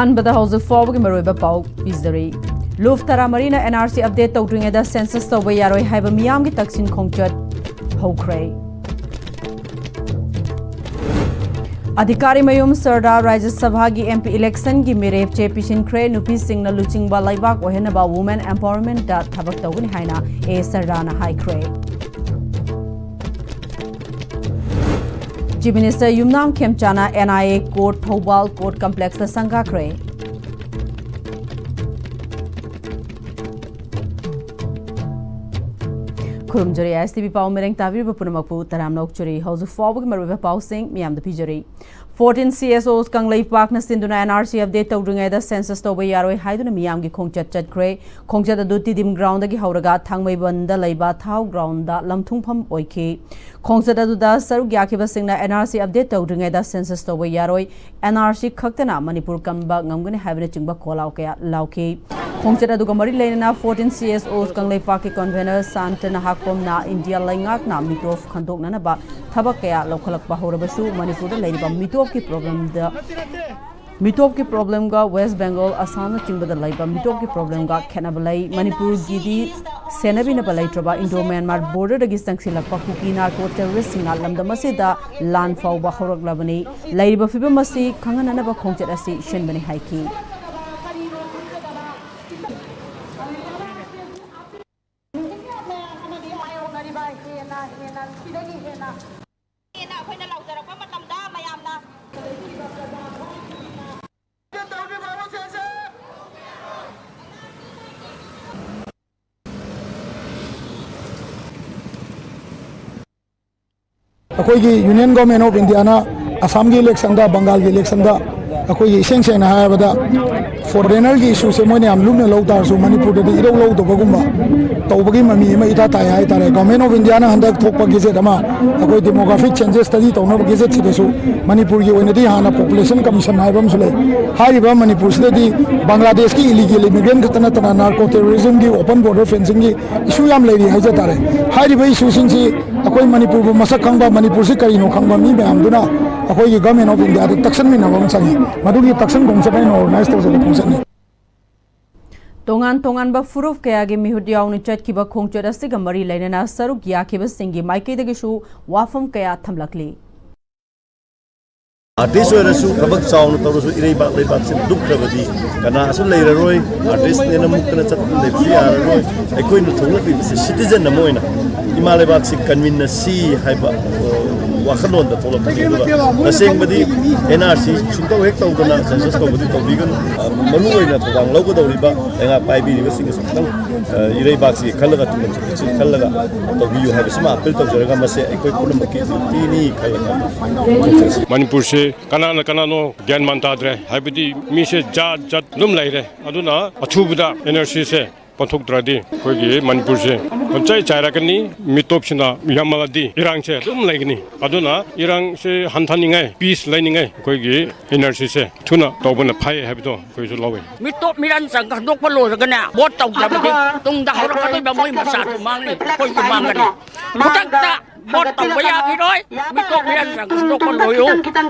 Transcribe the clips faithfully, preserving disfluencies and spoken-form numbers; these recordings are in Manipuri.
ꯑꯍꯥꯟꯕꯗ ꯍꯧꯖꯤꯛ ꯐꯥꯎꯕꯒꯤ ꯃꯔꯨꯑꯣꯏꯕ ꯄꯥꯎ ꯄꯤꯖꯔꯤ꯫ ꯂꯨꯞ ꯇꯔꯥꯃꯔꯤꯅ N R C update ꯇꯧꯗ꯭ꯔꯤꯉꯩꯗ census ꯇꯧꯕ ꯌꯥꯔꯣꯏ ꯍꯥꯏꯕ ꯃꯤꯌꯥꯝꯒꯤ ꯇꯛꯁꯤꯟ ꯈꯣꯡꯆꯠ ꯍꯧꯈ꯭ꯔꯦ꯫ ꯑꯙꯤꯀꯥꯔꯤ ꯃꯌꯨꯝ ꯁꯔꯗꯥꯔ ꯔꯥꯖ꯭ꯌ ꯁꯚꯥꯒꯤ M P election ꯒꯤ ꯃꯤꯔꯦꯞ ꯆꯦ ꯄꯤꯁꯤꯟꯈ꯭ꯔꯦ꯫ ꯅꯨꯄꯤꯁꯤꯡꯅ ꯂꯨꯆꯤꯡꯕ ꯂꯩꯕꯥꯛ ꯑꯣꯏꯍꯟꯅꯕ Women Empowerment ꯗ ꯊꯕꯛ ꯇꯧꯒꯅꯤ ꯍꯥꯏꯅ A ꯁꯔꯗꯥꯔꯅ ꯍꯥꯏꯈ꯭ꯔꯦ꯫ Chief Minister Yumnam ꯈꯦꯝꯆꯥꯅ N I A court Thoubal court complex ꯇ ꯁꯪꯒꯥꯈ꯭ꯔꯦ꯫ ꯈꯨꯔꯨꯝꯖꯔꯤ꯫ S T V ꯄꯥꯎ ꯃꯦꯔꯦꯡ ꯇꯥꯕꯤꯔꯤꯕ ꯄꯨꯝꯅꯃꯛꯄꯨ ꯇꯔꯥꯝꯅ ꯑꯣꯛꯆꯔꯤ꯫ ꯍꯧꯖꯤꯛ ꯐꯥꯎꯕꯒꯤ ꯃꯔꯨꯑꯣꯏꯕ ꯄꯥꯎꯁꯤꯡ ꯃꯤꯌꯥꯝꯗ ꯄꯤꯖꯔꯤ꯫ Fourteen C S Os ꯀꯪꯂꯩꯄꯥꯛꯅ ꯁꯤꯟꯗꯨꯅ N R C update ꯇꯧꯗ꯭ꯔꯤꯉꯩꯗ census ꯇꯧꯕ ꯌꯥꯔꯣꯏ ꯍꯥꯏꯗꯨꯅ ꯃꯤꯌꯥꯝꯒꯤ ꯈꯣꯡꯆꯠ ꯆꯠꯈ꯭ꯔꯦ꯫ ꯈꯣꯡꯆꯠ ꯑꯗꯨ ꯇꯤꯗꯤꯝ ground ꯗꯒꯤ ꯍꯧꯔꯒ ꯊꯥꯡꯃꯩꯕꯟꯗ ꯂꯩꯕ ꯊꯥꯎ ground ꯗ ꯂꯝꯊꯨꯡꯐꯝ ꯑꯣꯏꯈꯤ꯫ ꯈꯣꯡꯆꯠ ꯑꯗꯨꯗ ꯁꯔꯨꯛ ꯌꯥꯈꯤꯕꯁꯤꯡꯅ N R C update ꯇꯧꯗ꯭ꯔꯤꯉꯩꯗ census ꯇꯧꯕ ꯌꯥꯔꯣꯏ, N R C ꯈꯛꯇꯅ ꯃꯅꯤꯄꯨꯔ ꯀꯟꯕ ꯉꯝꯒꯅꯤ ꯍꯥꯏꯕꯅꯆꯤꯡꯕ ꯈꯣꯜꯂꯥꯎ ꯀꯌꯥ ꯂꯥꯎꯈꯤ꯫ ꯈꯣꯡꯆꯠ ꯑꯗꯨꯒ ꯃꯔꯤ ꯂꯩꯅꯅ fourteen C S Os ꯀꯪꯂꯩꯄꯥꯛꯀꯤ convener ꯁꯥꯟꯇ ꯅꯍꯥꯛꯄꯝꯅ ꯏꯟꯗꯤꯌꯥ ꯂꯩꯉꯥꯛꯅ ꯃꯤꯇꯣꯞ ꯈꯟꯗꯣꯛꯅꯅꯕ ꯊꯕꯛ ꯀꯌꯥ ꯂꯧꯈꯠꯂꯛꯄ ꯍꯧꯔꯕꯁꯨ ꯃꯅꯤꯄꯨꯔꯗ ꯂꯩꯔꯤꯕ ꯃꯤꯇꯣꯞꯀꯤ problem ꯗ ꯃꯤꯇꯣꯞꯀꯤ problem ꯒ West Bengal, ꯑꯁꯥꯝꯅꯆꯤꯡꯕꯗ ꯂꯩꯕ ꯃꯤꯇꯣꯞꯀꯤ problem ꯒ ꯈꯦꯠꯅꯕ ꯂꯩ꯫ ꯃꯅꯤꯄꯨꯔꯒꯤꯗꯤ ꯁꯦꯟꯅꯕꯤꯅꯕ ꯂꯩꯇ꯭ꯔꯕ Indo Myanmar border ꯗꯒꯤ ꯆꯪꯁꯤꯜꯂꯛꯄ ꯀꯨꯀꯤ narco terrorist ꯁꯤꯡꯅ ꯂꯝꯗꯝ ꯑꯁꯤꯗ ꯂꯥꯟ ꯐꯥꯎꯕ ꯍꯧꯔꯛꯂꯕꯅꯤ꯫ ꯂꯩꯔꯤꯕ ꯐꯤꯕꯝ ꯑꯁꯤ ꯈꯪꯍꯟꯅꯅꯕ ꯈꯣꯡꯆꯠ ꯑꯁꯤ ꯁꯤꯟꯕꯅꯤ ꯍꯥꯏꯈꯤ꯫ ꯍꯦꯟꯅ ꯑꯩꯈꯣꯏꯅ ꯂꯥꯎꯖꯔꯛꯄ ꯃꯇꯝꯗ ꯃꯌꯥꯝꯅ ꯑꯩꯈꯣꯏꯒꯤ Union Government of India ꯅ ꯑꯁꯥꯝꯒꯤ election ꯗ, ꯕꯪꯒꯥꯜꯒꯤ election ꯗ ꯑꯩꯈꯣꯏꯒꯤ ꯏꯁꯦꯡ ꯁꯦꯡꯅ ꯍꯥꯏꯔꯕꯗ foreigner ꯒꯤ issue ꯁꯦ ꯃꯣꯏꯅ ꯌꯥꯝ ꯂꯨꯝꯅ ꯂꯧ ꯇꯥꯔꯁꯨ ꯃꯅꯤꯄꯨꯔꯗꯗꯤ ꯏꯔꯧ ꯂꯧꯗꯕꯒꯨꯝꯕ ꯇꯧꯕꯒꯤ ꯃꯃꯤ ꯑꯃ ꯏꯇꯥ ꯇꯥꯏ ꯍꯥꯏꯇꯥꯔꯦ꯫ Government of India ꯅ ꯍꯟꯗꯛ ꯊꯣꯛꯄ gazette ꯑꯃ ꯑꯩꯈꯣꯏ demographic changes study ꯇꯧꯅꯕ gazette ꯁꯤꯗꯁꯨ ꯃꯅꯤꯄꯨꯔꯒꯤ ꯑꯣꯏꯅꯗꯤ ꯍꯥꯟꯅ Population Commission ꯍꯥꯏꯕ ꯑꯃꯁꯨ ꯂꯩ꯫ ꯍꯥꯏꯔꯤꯕ ꯃꯅꯤꯄꯨꯔꯁꯤꯗꯗꯤ ꯕꯪꯒ꯭ꯂꯥꯗꯦꯁꯀꯤ illegal immigrant ꯈꯛꯇ ꯅꯠꯇꯅ narco terrorism ꯒꯤ open border fencing ꯒꯤ issue ꯌꯥꯝ ꯂꯩꯔꯤ ꯍꯥꯏꯖ ꯇꯥꯔꯦ꯫ ꯍꯥꯏꯔꯤꯕ issue ꯁꯤꯡꯁꯤ ꯑꯩꯈꯣꯏ ꯃꯅꯤꯄꯨꯔꯕꯨ ꯃꯁꯛ ꯈꯪꯕ, ꯃꯅꯤꯄꯨꯔꯁꯤ ꯀꯔꯤꯅꯣ ꯈꯪꯕ ꯃꯤ ꯃꯌꯥꯝꯗꯨꯅ ꯑꯩꯈꯣꯏꯒꯤ Government of Indiaꯗ ꯇꯛꯁꯟꯃꯤꯟꯅꯕ ꯑꯃ ꯆꯪꯉꯤ꯫ ꯃꯗꯨꯒꯤ ꯇꯛꯁꯟ ꯈꯣꯡꯆꯠ ꯑꯩꯅ organize ꯇꯧꯖꯕ ꯈꯣꯡꯆꯠꯅꯤ꯫ ꯇꯣꯉꯥꯟ ꯇꯣꯉꯥꯟꯕ ꯐꯨꯔꯨꯞ ꯀꯌꯥꯒꯤ ꯃꯤꯍꯨꯠ ꯌꯥꯎꯅ ꯆꯠꯈꯤꯕ ꯈꯣꯡꯆꯠ ꯑꯁꯤꯒ ꯃꯔꯤ ꯂꯩꯅꯅ ꯁꯔꯨꯛ ꯌꯥꯈꯤꯕꯁꯤꯡꯒꯤ ꯃꯥꯏꯀꯩꯗꯒꯤꯁꯨ ꯋꯥꯐꯝ ꯀꯌꯥ ꯊꯝꯂꯛꯂꯤ꯫ ꯑꯥꯔꯇꯤꯁ ꯑꯣꯏꯔꯁꯨ, ꯊꯕꯛ ꯆꯥꯎꯅ ꯇꯧꯔꯁꯨ, ꯏꯔꯩꯕꯥꯛ ꯂꯩꯕꯥꯛꯁꯤ ꯂꯨꯞꯈ꯭ꯔꯕꯗꯤ ꯀꯅꯥꯁꯨ ꯂꯩꯔꯔꯣꯏ꯫ ꯑꯥꯔꯇꯤꯁꯅꯦꯅ ꯃꯨꯛꯇꯅ ꯆꯠꯇꯅ ꯂꯩꯕꯁꯨ ꯌꯥꯔꯔꯣꯏ꯫ ꯑꯩꯈꯣꯏꯅ ꯊꯣꯛꯂꯛꯂꯤꯕꯁꯤ citizen ꯑꯃ ꯑꯣꯏꯅ ꯏꯃꯥ ꯂꯩꯕꯥꯛꯁꯤ ꯀꯟꯃꯤꯟꯅꯁꯤ ꯍꯥꯏꯕ, ꯑ, ꯋꯥꯈꯜꯂꯣꯟꯗ ꯊꯣꯛꯂꯛꯄꯅꯤ꯫ ꯑꯗꯨꯒ ꯇꯁꯦꯡꯕꯗꯤ NRC ꯁꯨꯡꯇꯧ ꯍꯦꯛ ꯇꯧꯗꯅ census ꯇꯧꯕꯗꯤ ꯇꯧꯕꯤꯒꯅꯨ꯫ ꯑ, ꯃꯔꯨ ꯑꯣꯏꯅ ꯊꯧꯗꯥꯡ ꯂꯧꯒꯗꯧꯔꯤꯕ ꯂꯩꯉꯥꯛ ꯄꯥꯏꯕꯤꯔꯤꯕꯁꯤꯡꯅꯁꯨ ꯈꯤꯇꯪ, ꯑ, ꯏꯔꯩꯕꯥꯛꯁꯤ ꯈꯜꯂꯒ, ꯇꯨꯡꯐꯝ ꯁꯤ ꯈꯜꯂꯒ ꯇꯧꯕꯤꯌꯨ ꯍꯥꯏꯕꯁꯤꯃ appeal ꯇꯧꯖꯔꯒ, ꯃꯁꯦ ꯑꯩꯈꯣꯏ ꯄꯨꯝꯅꯃꯛꯀꯤ dutyꯅꯤ ꯈꯜꯂꯒ ꯃꯅꯤꯄꯨꯔꯁꯦ ꯀꯅꯥꯅ ꯀꯅꯥꯅꯣ ꯒ꯭ꯌꯥꯟ ꯃꯥꯟ ꯇꯥꯗ꯭ꯔꯦ꯫ ꯍꯥꯏꯕꯗꯤ ꯃꯤꯁꯦ ꯖꯥꯠ ꯖꯥꯠ ꯑꯗꯨꯝ ꯂꯩꯔꯦ꯫ ꯑꯗꯨꯅ ꯑꯊꯨꯕꯗ NRCꯁꯦ ꯄꯥꯡꯊꯣꯛꯇ꯭ꯔꯗꯤ ꯑꯩꯈꯣꯏꯒꯤ ꯃꯅꯤꯄꯨꯔꯁꯦ ꯄꯨꯝꯆꯥꯏ ꯆꯥꯏꯔꯛꯀꯅꯤ꯫ ꯃꯤꯇꯣꯞꯁꯤꯅ ꯌꯥꯝꯃꯜꯂꯗꯤ ꯏꯔꯥꯡꯁꯦ ꯑꯗꯨꯝ ꯂꯩꯒꯅꯤ꯫ ꯑꯗꯨꯅ ꯏꯔꯥꯡꯁꯦ ꯍꯟꯊꯅꯤꯡꯉꯥꯏ, peace ꯂꯩꯅꯤꯡꯉꯥꯏ ꯑꯩꯈꯣꯏꯒꯤ NRCꯁꯦ ꯊꯨꯅ ꯇꯧꯕꯅ ꯐꯩ ꯍꯥꯏꯕꯗꯣ ꯑꯩꯈꯣꯏꯁꯨ ꯂꯧꯋꯦ꯫ ꯃꯤꯇꯣꯞ ꯃꯤꯔꯥꯟ ꯆꯪ ꯈꯟꯗꯣꯛꯄ ꯂꯣꯏꯔꯒꯅꯦ, vote ꯇꯧꯗ꯭ꯔꯕꯗꯤ ꯇꯨꯡꯗ ꯍꯧꯔꯛꯀꯗꯣꯏꯕ ꯃꯣꯏ ꯃꯆꯥꯁꯨ ꯃꯥꯡꯅꯤ, ꯑꯩꯈꯣꯏꯁꯨ ꯃꯥꯡꯒꯅꯤ꯫ ꯈꯨꯗꯛꯇ vote ꯇꯧꯕ ꯌꯥꯈꯤꯔꯣꯏ꯫ ꯃꯤꯇꯣꯞ ꯃꯤꯔꯥꯟ ꯆꯪ ꯈꯟꯗꯣꯛꯄ ꯂꯣꯏꯌꯨ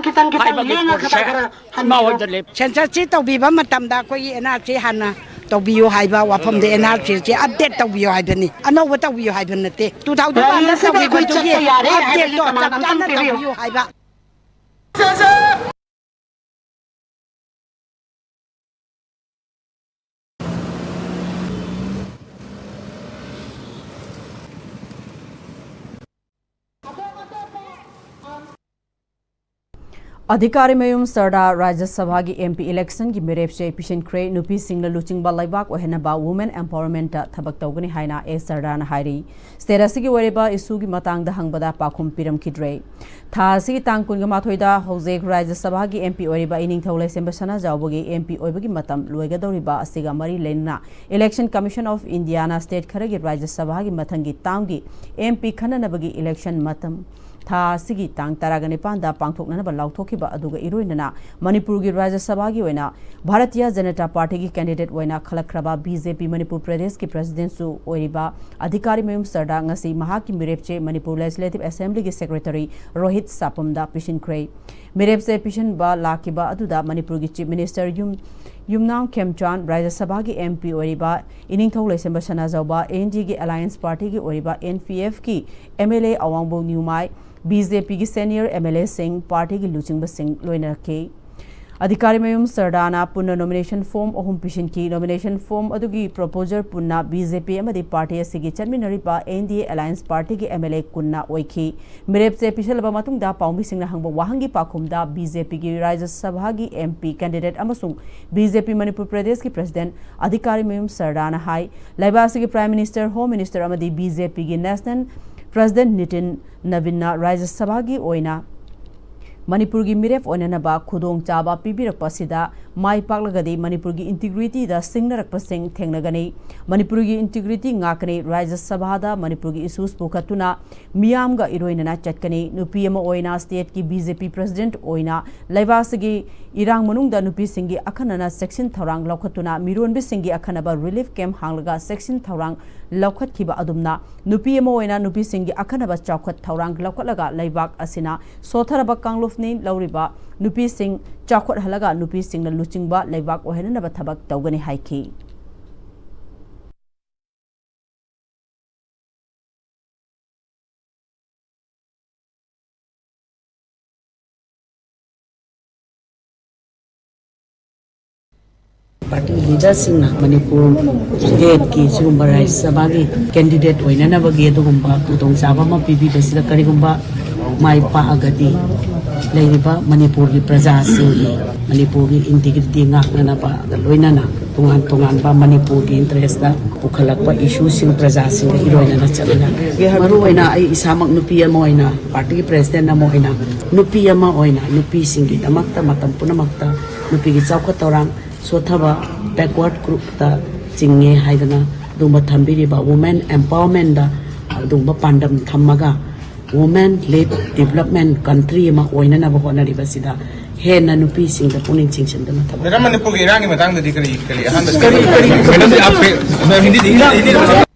ꯍꯥꯏꯕꯒꯤ ꯄꯣꯠꯁꯦ ꯏꯃꯥ ꯍꯣꯏꯗ ꯂꯦꯞ꯫ Censusꯁꯤ ꯇꯧꯕꯤꯕ ꯃꯇꯝꯗ ꯑꯩꯈꯣꯏꯒꯤ NRC ꯍꯥꯟꯅ ꯇꯧꯕꯤꯌꯨ ꯍꯥꯏꯕ ꯋꯥꯐꯝꯗ NRCꯁꯤ update ꯇꯧꯕꯤꯌꯨ ꯍꯥꯏꯕꯅꯤ, ꯑꯅꯧꯕ ꯇꯧꯕꯤꯌꯨ ꯍꯥꯏꯕ ꯅꯠꯇꯦ꯫ Two thousand one ꯇꯧꯕꯤꯕꯗꯨꯒꯤ updateꯇꯣ ꯆꯞ ꯆꯥꯅ ꯇꯧꯕꯤꯌꯨ ꯍꯥꯏꯕ꯫ ꯑꯙꯤꯀꯥꯔꯤ ꯃꯌꯨꯝ ꯁꯔꯗꯥ ꯔꯥꯖ꯭ꯌ ꯁꯚꯥꯒꯤ MP electionꯒꯤ ꯃꯤꯔꯦꯞꯁꯦ ꯄꯤꯁꯤꯟꯈ꯭ꯔꯦ꯫ ꯅꯨꯄꯤꯁꯤꯡꯅ ꯂꯨꯆꯤꯡꯕ ꯂꯩꯕꯥꯛ ꯑꯣꯏꯍꯟꯅꯕ Women Empowermentꯇ ꯊꯕꯛ ꯇꯧꯒꯅꯤ ꯍꯥꯏꯅ ꯑꯦꯁ ꯁꯔꯗꯥꯅ ꯍꯥꯏꯔꯤ꯫ State ꯑꯁꯤꯒꯤ ꯑꯣꯏꯔꯤꯕ issueꯒꯤ ꯃꯇꯥꯡꯗ ꯍꯪꯕꯗ ꯄꯥꯎꯈꯨꯝ ꯄꯤꯔꯝꯈꯤꯗ꯭ꯔꯦ꯫ ꯊꯥ ꯑꯁꯤꯒꯤ ꯇꯥꯡ ꯀꯨꯟꯒ ꯃꯥꯊꯣꯏꯗ ꯍꯧꯖꯤꯛ ꯔꯥꯖ꯭ꯌ ꯁꯚꯥꯒꯤ MP ꯑꯣꯏꯔꯤꯕ ꯏꯅꯤꯡꯊꯧ ꯂꯩꯁꯦꯝꯕ ꯁꯅꯥꯖꯥꯎꯕꯒꯤ MP ꯑꯣꯏꯕꯒꯤ ꯃꯇꯝ ꯂꯣꯏꯒꯗꯧꯔꯤꯕ ꯑꯁꯤꯒ ꯃꯔꯤ ꯂꯩꯅꯅ Election Commission of Indiaꯅ state ꯈꯔꯒꯤ ꯔꯥꯖ꯭ꯌ ꯁꯚꯥꯒꯤ ꯃꯊꯪꯒꯤ termꯒꯤ MP ꯈꯟꯅꯅꯕꯒꯤ election ꯃꯇꯝ ꯊꯥ ꯑꯁꯤꯒꯤ ꯇꯥꯡ ꯇꯔꯥꯒ ꯅꯤꯄꯥꯟꯗ ꯄꯥꯡꯊꯣꯛꯅꯅꯕ ꯂꯥꯎꯊꯣꯛꯈꯤꯕ ꯑꯗꯨꯒ ꯏꯔꯣꯏꯅꯅ ꯃꯅꯤꯄꯨꯔꯒꯤ ꯔꯥꯖ꯭ꯌ ꯁꯚꯥꯒꯤ ꯑꯣꯏꯅ ꯚꯥꯔꯇꯤꯌ ꯖꯅꯇꯥ ꯄꯥꯔꯇꯤꯒꯤ ꯀꯦꯟꯗꯤꯗꯦꯠ ꯑꯣꯏꯅ ꯈꯜꯂꯛꯈ꯭ꯔꯕ ꯕꯤ ꯖꯦ ꯄꯤ ꯃꯅꯤꯄꯨꯔ ꯄ꯭ꯔꯗꯦꯁꯀꯤ ꯄ꯭ꯔꯁꯤꯗꯦꯟꯠꯁꯨ ꯑꯣꯏꯔꯤꯕ ꯑꯙꯤꯀꯥꯔꯤꯃꯌꯨꯝ ꯁꯔꯗꯥ ꯉꯁꯤ ꯃꯍꯥꯛꯀꯤ ꯃꯤꯔꯦꯞ ꯆꯦ ꯃꯅꯤꯄꯨꯔ ꯂꯦꯖꯤꯁꯂꯦꯇꯤꯚ ꯑꯦꯁꯦꯝꯕ꯭ꯂꯤꯒꯤ ꯁꯦꯀ꯭ꯔꯦꯇꯔꯤ ꯔꯣꯍꯤꯠ ꯁꯥꯄꯝꯗ ꯄꯤꯁꯤꯟꯈ꯭ꯔꯦ꯫ ꯃꯤꯔꯦꯞ ꯆꯦ ꯄꯤꯁꯤꯟꯕ ꯂꯥꯛꯈꯤꯕ ꯑꯗꯨꯗ ꯃꯅꯤꯄꯨꯔꯒꯤ ꯆꯤꯐ ꯃꯤꯅꯤꯁꯇꯔ ꯌꯨꯝ, ꯌꯨꯝꯅꯥꯝ ꯈꯦꯝꯆꯥꯟ, ꯔꯥꯖ꯭ꯌ ꯁꯚꯥꯒꯤ ꯑꯦꯝ ꯄꯤ ꯑꯣꯏꯔꯤꯕ ꯏꯅꯤꯡꯊꯧ ꯂꯩꯁꯦꯝꯕ ꯁꯅꯥꯖꯥꯎꯕ, ꯑꯦꯟ ꯗꯤ ꯑꯦꯒꯤ ꯑꯦꯂꯥꯏꯌꯦꯟꯁ ꯄꯥꯔꯇꯤꯒꯤ ꯑꯣꯏꯔꯤꯕ ꯑꯦꯟ ꯄꯤ ꯑꯦꯐꯀꯤ ꯑꯦꯝ ꯑꯦꯜ ꯑꯦ ꯑꯋꯥꯡꯕꯧ ꯅ꯭ꯌꯨꯃꯥꯏ, ꯕꯤ ꯖꯦ ꯄꯤꯒꯤ ꯁꯦꯅꯤꯌꯔ ꯑꯦꯝ ꯑꯦꯜ ꯑꯦꯁꯤꯡ, ꯄꯥꯔꯇꯤꯒꯤ ꯂꯨꯆꯤꯡꯕꯁꯤꯡ ꯂꯣꯏꯅꯔꯛꯈꯤ꯫ ꯑꯙꯤꯀꯥꯔꯤꯃꯌꯨꯝ ꯁꯔꯗꯥꯅ ꯄꯨꯟꯅ ꯅꯣꯃꯤꯅꯦꯁꯟ ꯐꯣꯔꯝ ꯑꯍꯨꯝ ꯄꯤꯁꯤꯟꯈꯤ꯫ ꯅꯣꯃꯤꯅꯦꯁꯟ ꯐꯣꯔꯝ ꯑꯗꯨꯒꯤ ꯄ꯭ꯔꯣꯄꯣꯖꯔ ꯄꯨꯟꯅ ꯕꯤ ꯖꯦ ꯄꯤ ꯑꯃꯗꯤ ꯄꯥꯔꯇꯤ ꯑꯁꯤꯒꯤ ꯆꯠꯃꯤꯟꯅꯔꯤꯕ ꯑꯦꯟ ꯗꯤ ꯑꯦ ꯑꯦꯂꯥꯏꯌꯦꯟꯁ ꯄꯥꯔꯇꯤꯒꯤ ꯑꯦꯝ ꯑꯦꯜ ꯑꯦ ꯀꯨꯟꯅ ꯑꯣꯏꯈꯤ꯫ ꯃꯤꯔꯦꯞ ꯆꯦ ꯄꯤꯁꯤꯜꯂꯕ ꯃꯇꯨꯡꯗ ꯄꯥꯎꯃꯤꯁꯤꯡꯅ ꯍꯪꯕ ꯋꯥꯍꯪꯒꯤ ꯄꯥꯎꯈꯨꯝꯗ ꯕꯤ ꯖꯦ ꯄꯤꯒꯤ ꯔꯥꯖ꯭ꯌ ꯁꯚꯥꯒꯤ ꯑꯦꯝ ꯄꯤ ꯀꯦꯟꯗꯤꯗꯦꯠ ꯑꯃꯁꯨꯡ ꯕꯤ ꯖꯦ ꯄꯤ ꯃꯅꯤꯄꯨꯔ ꯄ꯭ꯔꯗꯦꯁꯀꯤ ꯄ꯭ꯔꯁꯤꯗꯦꯟꯠ ꯑꯙꯤꯀꯥꯔꯤꯃꯌꯨꯝ ꯁꯔꯗꯥꯅ ꯍꯥꯏ, ꯂꯩꯕꯥꯛ ꯑꯁꯤꯒꯤ ꯄ꯭ꯔꯥꯏꯝ ꯃꯤꯅꯤꯁꯇꯔ, ꯍꯣꯝ ꯃꯤꯅꯤꯁꯇꯔ ꯑꯃꯗꯤ ꯕꯤ ꯖꯦ ꯄꯤꯒꯤ ꯅꯦꯁꯅꯦꯜ ꯄ꯭ꯔꯁꯤꯗꯦꯟꯠ ꯅꯤꯇꯤꯟ ꯅꯕꯤꯟꯅ ꯔꯥꯖ꯭ꯌ ꯁꯚꯥꯒꯤ ꯑꯣꯏꯅ ꯃꯅꯤꯄꯨꯔꯒꯤ ꯃꯤꯔꯦꯞ ꯑꯣꯏꯅꯅꯕ ꯈꯨꯗꯣꯡꯆꯥꯕ ꯄꯤꯕꯤꯔꯛꯄ ꯑꯁꯤꯗ ꯃꯥꯏ ꯄꯥꯛꯂꯒꯗꯤ ꯃꯅꯤꯄꯨꯔꯒꯤ ꯏꯟꯇꯤꯒ꯭ꯔꯤꯇꯤꯗ ꯁꯤꯡꯅꯔꯛꯄꯁꯤꯡ ꯊꯦꯡꯅꯒꯅꯤ꯫ ꯃꯅꯤꯄꯨꯔꯒꯤ ꯏꯟꯇꯤꯒ꯭ꯔꯤꯇꯤ ꯉꯥꯛꯀꯅꯤ꯫ ꯔꯥꯖ꯭ꯌ ꯁꯚꯥꯗ ꯃꯅꯤꯄꯨꯔꯒꯤ ꯏꯁꯨꯁ ꯄꯨꯈꯠꯇꯨꯅ ꯃꯤꯌꯥꯝꯒ ꯏꯔꯣꯏꯅꯅ ꯆꯠꯀꯅꯤ꯫ ꯅꯨꯄꯤ ꯑꯃ ꯑꯣꯏꯅ ꯁ꯭ꯇꯦꯠꯀꯤ ꯕꯤ ꯖꯦ ꯄꯤ ꯄ꯭ꯔꯁꯤꯗꯦꯟꯠ ꯑꯣꯏꯅ ꯂꯩꯕꯥꯛ ꯑꯁꯤꯒꯤ ꯏꯔꯥꯡ ꯃꯅꯨꯡꯗ ꯅꯨꯄꯤꯁꯤꯡꯒꯤ ꯑꯈꯟꯅꯅ ꯆꯦꯛꯁꯤꯟ ꯊꯧꯔꯥꯡ ꯂꯧꯈꯠꯇꯨꯅ ꯃꯤꯔꯣꯟꯕꯤꯁꯤꯡꯒꯤ ꯑꯈꯟꯅꯕ ꯔꯤꯂꯤꯐ ꯀꯦꯝꯞ ꯍꯥꯡꯂꯒ ꯆꯦꯛꯁꯤꯟ ꯊꯧꯔꯥꯡ ꯂꯧꯈꯠꯈꯤꯕ ꯑꯗꯨꯝꯅ ꯅꯨꯄꯤ ꯑꯃ ꯑꯣꯏꯅ ꯅꯨꯄꯤꯁꯤꯡꯒꯤ ꯑꯈꯟꯅꯕ ꯆꯥꯎꯈꯠ ꯊꯧꯔꯥꯡ ꯂꯧꯈꯠꯂꯒ ꯂꯩꯕꯥꯛ ꯑꯁꯤꯅ ꯁꯣꯠꯊꯔꯕ ꯀꯥꯡꯂꯨꯞꯅꯤ꯫ ꯂꯧꯔꯤꯕ ꯅꯨꯄꯤꯁꯤꯡ ꯆꯥꯎꯈꯠꯍꯜꯂꯒ ꯅꯨꯄꯤꯁꯤꯡꯅ ꯂꯨꯆꯤꯡꯕ ꯂꯩꯕꯥꯛ ꯑꯣꯏꯍꯟꯅꯕ ꯊꯕꯛ ꯇꯧꯒꯅꯤ ꯍꯥꯏꯈꯤ꯫ ꯄꯥꯔꯇꯤ ꯂꯤꯗꯔꯁꯤꯡꯅ ꯃꯅꯤꯄꯨꯔ ꯁ꯭ꯇꯦꯠꯀꯤ ꯁꯤꯒꯨꯝꯕ ꯔꯥꯖ꯭ꯌ ꯁꯚꯥꯒꯤ ꯀꯦꯟꯗꯤꯗꯦꯠ ꯑꯣꯏꯅꯅꯕꯒꯤ ꯑꯗꯨꯒꯨꯝꯕ ꯈꯨꯗꯣꯡꯆꯥꯕ ꯑꯃ ꯄꯤꯕꯤꯕꯁꯤꯗ ꯀꯔꯤꯒꯨꯝꯕ ꯃꯥꯏ ꯄꯥꯛꯑꯒꯗꯤ ꯂꯩꯔꯤꯕ ꯃꯅꯤꯄꯨꯔꯒꯤ ꯄ꯭ꯔꯖꯥꯁꯤꯡꯒꯤ, ꯃꯅꯤꯄꯨꯔꯒꯤ ꯏꯟꯇꯤꯒ꯭ꯔꯤꯇꯤ ꯉꯥꯛꯅꯅꯕꯒ ꯂꯣꯏꯅꯅ ꯇꯣꯉꯥꯟ ꯇꯣꯉꯥꯟꯕ ꯃꯅꯤꯄꯨꯔꯒꯤ ꯏꯟꯇꯔꯦꯁꯇ ꯄꯨꯈꯠꯂꯛꯄ ꯏꯁꯨꯁꯤꯡ ꯄ꯭ꯔꯖꯥꯁꯤꯡꯒ ꯏꯔꯣꯏꯅꯅ ꯆꯠꯃꯤꯟꯅꯒꯦ꯫ ꯃꯔꯨꯑꯣꯏꯅ ꯑꯩ ꯏꯁꯥꯃꯛ ꯅꯨꯄꯤ ꯑꯃ ꯑꯣꯏꯅ, ꯄꯥꯔꯇꯤꯒꯤ ꯄ꯭ꯔꯁꯤꯗꯦꯟꯠ ꯑꯃ ꯑꯣꯏꯅ, ꯅꯨꯄꯤ ꯑꯃ ꯑꯣꯏꯅ ꯅꯨꯄꯤꯁꯤꯡꯒꯤꯗꯃꯛꯇ ꯃꯇꯝ ꯄꯨꯝꯅꯃꯛꯇ ꯅꯨꯄꯤꯒꯤ ꯆꯥꯎꯈꯠ ꯊꯧꯔꯥꯡ, ꯁꯣꯠꯊꯕ, ꯕꯦꯛꯋꯥꯔꯗ ꯒ꯭ꯔꯨꯞꯇ ꯆꯤꯡꯉꯦ ꯍꯥꯏꯗꯅ ꯑꯗꯨꯒꯨꯝꯕ ꯊꯝꯕꯤꯔꯤꯕ ꯋꯨꯃꯦꯟ ꯑꯦꯝꯄꯥꯋꯔꯃꯦꯟꯗ ꯑꯗꯨꯒꯨꯝꯕ ꯄꯥꯟꯗꯝ ꯊꯝꯃꯒ Women led development country ꯑꯃ ꯑꯣꯏꯅꯅꯕ ꯍꯣꯠꯅꯔꯤꯕꯁꯤꯗ ꯍꯦꯟꯅ ꯅꯨꯄꯤꯁꯤꯡꯗ ꯄꯨꯛꯅꯤꯡ ꯆꯤꯡꯁꯤꯟꯗꯨꯅ ꯊꯕꯛ ꯃꯦꯗꯥꯝ, ꯃꯅꯤꯄꯨꯔꯒꯤ ꯏꯔꯥꯡꯒꯤ ꯃꯇꯥꯡꯗꯗꯤ ꯀꯔꯤ ꯀꯔꯤ ꯑꯍꯥꯟꯕ ꯀꯔꯤ ꯀꯔꯤ मैडम जी, आप पे- मैं हिंदी हिंदी हिंदी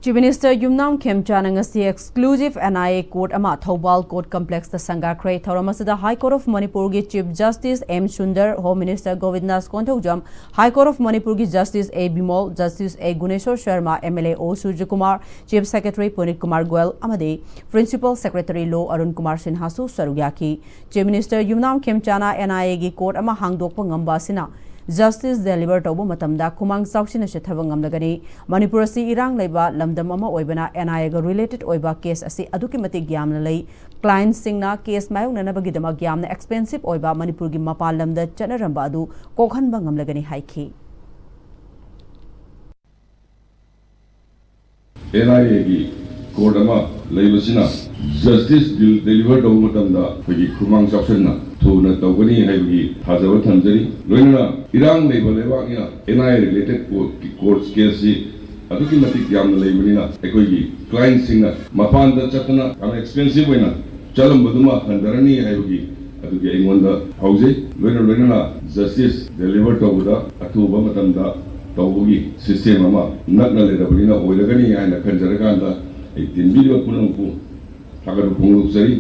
Chief Minister ꯌꯨꯝꯅꯥꯝ ꯈꯦꯝꯆꯥꯟꯅ ꯉꯁꯤ exclusive N I A court ꯑꯃ ꯊꯧꯕꯥꯜ court complexꯇ ꯁꯪꯒꯥꯈ꯭ꯔꯦ꯫ ꯊꯧꯔꯝ ꯑꯁꯤꯗ High Court of ꯃꯅꯤꯄꯨꯔꯒꯤ Chief Justice M Sundar, Home Minister ꯒꯣꯕꯤꯟꯗꯥꯁ Konthoujam, High Court of ꯃꯅꯤꯄꯨꯔꯒꯤ Justice A Bimol, Justice A Guneshor Sharma, M L A O ꯁꯨꯔꯖꯀꯨꯃꯥꯔ, Chief Secretary ꯄꯨꯅꯤꯠ Kumar Goyal ꯑꯃꯗꯤ Principal Secretary Law Arun Kumar ꯁꯤꯟꯍꯥꯁꯨ ꯁꯔꯨꯛ ꯌꯥꯈꯤ꯫ Chief Minister Yumnam ꯈꯦꯝꯆꯥꯟꯅ N I Aꯒꯤ court ꯑꯃ ꯍꯥꯡꯗꯣꯛꯄ ꯉꯝꯕ ꯑꯁꯤꯅ justice deliver ꯇꯧꯕ ꯃꯇꯝꯗ ꯈꯨꯃꯥꯡ ꯆꯥꯎꯁꯤꯟꯅ ꯆꯠꯊꯕ ꯉꯝꯂꯒꯅꯤ꯫ ꯃꯅꯤꯄꯨꯔ ꯑꯁꯤ ꯏꯔꯥꯡ ꯂꯩꯕ ꯂꯝꯗꯝ ꯑꯃ ꯑꯣꯏꯕꯅ N I Aꯒ related ꯑꯣꯏꯕ case ꯑꯁꯤ ꯑꯗꯨꯛꯀꯤ ꯃꯇꯤꯛ ꯌꯥꯝꯅ ꯂꯩ꯫ Clientꯁꯤꯡꯅ case ꯃꯥꯌꯣꯛꯅꯅꯕꯒꯤꯗꯃꯛ ꯌꯥꯝꯅ expensive ꯑꯣꯏꯕ ꯃꯅꯤꯄꯨꯔꯒꯤ ꯃꯄꯥꯟ ꯂꯝꯗ ꯆꯠꯅꯔꯝꯕ ꯑꯗꯨ ꯀꯣꯛꯍꯟꯕ ꯉꯝꯂꯒꯅꯤ ꯍꯥꯏꯈꯤ꯫ N I Aꯒꯤ court ꯑꯃ ꯂꯩꯕꯁꯤꯅ justice deliver ꯇꯧꯕ ꯃꯇꯝꯗ ꯑꯩꯈꯣꯏꯒꯤ ꯈꯨꯃꯥꯡ ꯆꯥꯎꯁꯟꯅ ꯊꯨꯅ ꯇꯧꯒꯅꯤ ꯍꯥꯏꯕꯒꯤ ꯊꯥꯖꯕ ꯊꯝꯖꯔꯤ꯫ ꯂꯣꯏꯅꯅ ꯏꯔꯥꯡ ꯂꯩꯕ ꯂꯩꯕꯥꯛꯅꯤꯅ N I A related court court caseꯁꯤ ꯑꯗꯨꯛꯀꯤ ꯃꯇꯤꯛ ꯌꯥꯝꯅ ꯂꯩꯕꯅꯤꯅ ꯑꯩꯈꯣꯏꯒꯤ clientꯁꯤꯡꯅ ꯃꯄꯥꯟꯗ ꯆꯠꯇꯅ ꯌꯥꯝꯅ expensive ꯑꯣꯏꯅ ꯆꯠꯂꯝꯕꯗꯨꯃ ꯍꯟꯊꯔꯅꯤ ꯍꯥꯏꯕꯒꯤ ꯑꯗꯨꯒꯤ ꯑꯩꯉꯣꯟꯗ ꯐꯥꯎꯖꯩ꯫ ꯂꯣꯏꯅ ꯂꯣꯏꯅꯅ justice deliver ꯇꯧꯕꯗ ꯑꯊꯨꯕ ꯃꯇꯝꯗ ꯇꯧꯕꯒꯤ system ꯑꯃ ꯅꯛꯅ ꯂꯩꯔꯕꯅꯤꯅ ꯑꯣꯏꯔꯒꯅꯤ ꯍꯥꯏꯅ ꯈꯟꯖꯔꯀꯥꯟꯗ ꯑꯩ ꯇꯤꯟꯕꯤꯔꯤꯕ ꯄꯨꯝꯅꯃꯛꯄꯨ ꯊꯥꯒꯠꯄ ꯐꯣꯡꯗꯣꯛꯆꯔꯤ꯫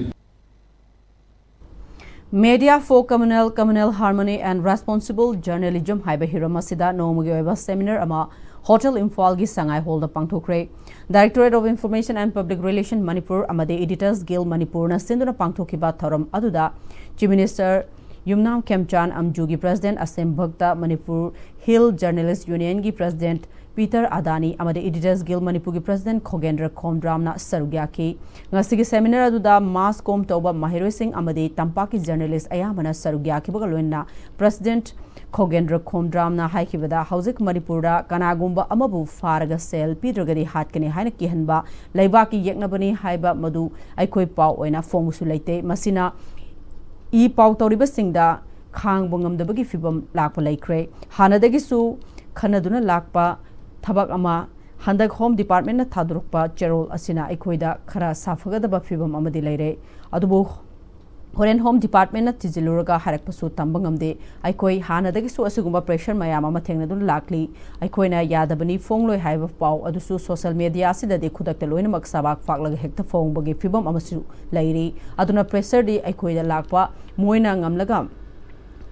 Media for Communal, Communal Harmony and Responsible Journalism ꯍꯥꯏꯕ ꯍꯤꯔꯝ ꯑꯁꯤꯗ ꯅꯣꯡꯃꯒꯤ ꯑꯣꯏꯕ seminar ꯑꯃ Hotel ꯏꯝꯐꯥꯜꯒꯤ ꯁꯉꯥꯏ hallꯗ ꯄꯥꯡꯊꯣꯛꯈ꯭ꯔꯦ꯫ Directorate of Information and Public Relation Manipur ꯑꯃꯗꯤ Editors Guild ꯃꯅꯤꯄꯨꯔꯅ ꯁꯤꯟꯗꯨꯅ ꯄꯥꯡꯊꯣꯛꯈꯤꯕ ꯊꯧꯔꯝ ꯑꯗꯨꯗ Chief Minister ꯌꯨꯝꯅꯥꯝ ꯈꯦꯝꯆꯥꯟ, ꯑꯝꯖꯨꯒꯤ President Asem Bhakta, Manipur Hill Journalist Unionꯒꯤ President ꯄꯤꯇꯔ ꯑꯗꯥꯅꯤ ꯑꯃꯗꯤ Editors Guild ꯃꯅꯤꯄꯨꯔꯒꯤ President ꯈꯣꯒꯦꯟꯗ꯭ꯔ ꯈꯣꯝꯗ꯭ꯔꯥꯝꯅ ꯁꯔꯨꯛ ꯌꯥꯈꯤ꯫ ꯉꯁꯤꯒꯤ seminar ꯑꯗꯨꯗ mass comm ꯇꯧꯕ ꯃꯍꯩꯔꯣꯏꯁꯤꯡ ꯑꯃꯗꯤ ꯇꯝꯄꯥꯛꯀꯤ journalist ꯑꯌꯥꯝꯕꯅ ꯁꯔꯨꯛ ꯌꯥꯈꯤꯕꯒ ꯂꯣꯏꯅꯅ President ꯈꯣꯒꯦꯟꯗ꯭ꯔ ꯈꯣꯝꯗ꯭ꯔꯥꯝꯅ ꯍꯥꯏꯈꯤꯕꯗ, ꯍꯧꯖꯤꯛ ꯃꯅꯤꯄꯨꯔꯗ ꯀꯅꯥꯒꯨꯝꯕ ꯑꯃꯕꯨ ꯐꯥꯔꯒ ꯁꯦꯜ ꯄꯤꯗ꯭ꯔꯒꯗꯤ ꯍꯥꯠꯀꯅꯤ ꯍꯥꯏꯅ ꯀꯤꯍꯟꯕ ꯂꯩꯕꯥꯛꯀꯤ ꯌꯦꯛꯅꯕꯅꯤ ꯍꯥꯏꯕ ꯃꯗꯨ ꯑꯩꯈꯣꯏ ꯄꯥꯎ ꯑꯣꯏꯅ ꯐꯣꯡꯕꯁꯨ ꯂꯩꯇꯦ꯫ ꯃꯁꯤꯅ ꯏ ꯄꯥꯎ ꯇꯧꯔꯤꯕꯁꯤꯡꯗ ꯈꯥꯡꯕ ꯉꯝꯗꯕꯒꯤ ꯐꯤꯕꯝ ꯂꯥꯛꯄ ꯂꯩꯈ꯭ꯔꯦ꯫ ꯍꯥꯟꯅꯗꯒꯤꯁꯨ ꯈꯟꯅꯗꯨꯅ ꯂꯥꯛꯄ ꯊꯕꯛ ꯑꯃ ꯍꯟꯗꯛ ꯍꯣꯝ ꯗꯤꯄꯥꯔꯠꯃꯦꯟꯅ ꯊꯥꯗꯣꯔꯛꯄ ꯆꯦꯔꯣꯜ ꯑꯁꯤꯅ ꯑꯩꯈꯣꯏꯗ ꯈꯔ ꯁꯥꯐꯒꯗꯕ ꯐꯤꯕꯝ ꯑꯃꯗꯤ ꯂꯩꯔꯦ꯫ ꯑꯗꯨꯕꯨ ꯍꯣꯔꯦꯟ ꯍꯣꯝ ꯗꯤꯄꯥꯔꯠꯃꯦꯟꯅ ꯊꯤꯖꯤꯜꯂꯨꯔꯒ ꯍꯥꯏꯔꯛꯄꯁꯨ ꯇꯝꯕ ꯉꯝꯗꯦ꯫ ꯑꯩꯈꯣꯏ ꯍꯥꯟꯅꯗꯒꯤꯁꯨ ꯑꯁꯤꯒꯨꯝꯕ ꯄ꯭ꯔꯦꯁꯔ ꯃꯌꯥꯝ ꯑꯃ ꯊꯦꯡꯅꯗꯨꯅ ꯂꯥꯛꯂꯤ꯫ ꯑꯩꯈꯣꯏꯅ ꯌꯥꯗꯕꯅꯤ, ꯐꯣꯡꯂꯣꯏ ꯍꯥꯏꯕ ꯄꯥꯎ ꯑꯗꯨꯁꯨ ꯁꯣꯁꯦꯜ ꯃꯦꯗꯤꯌꯥ ꯑꯁꯤꯗꯗꯤ ꯈꯨꯗꯛꯇ ꯂꯣꯏꯅꯃꯛ ꯁꯕꯥꯛ ꯐꯥꯛꯂꯒ ꯍꯦꯛꯇ ꯐꯣꯡꯕꯒꯤ ꯐꯤꯕꯝ ꯑꯃꯁꯨ ꯂꯩꯔꯤ꯫ ꯑꯗꯨꯅ ꯄ꯭ꯔꯦꯁꯔꯗꯤ ꯑꯩꯈꯣꯏꯗ ꯂꯥꯛꯄ, ꯃꯣꯏꯅ ꯉꯝꯂꯒ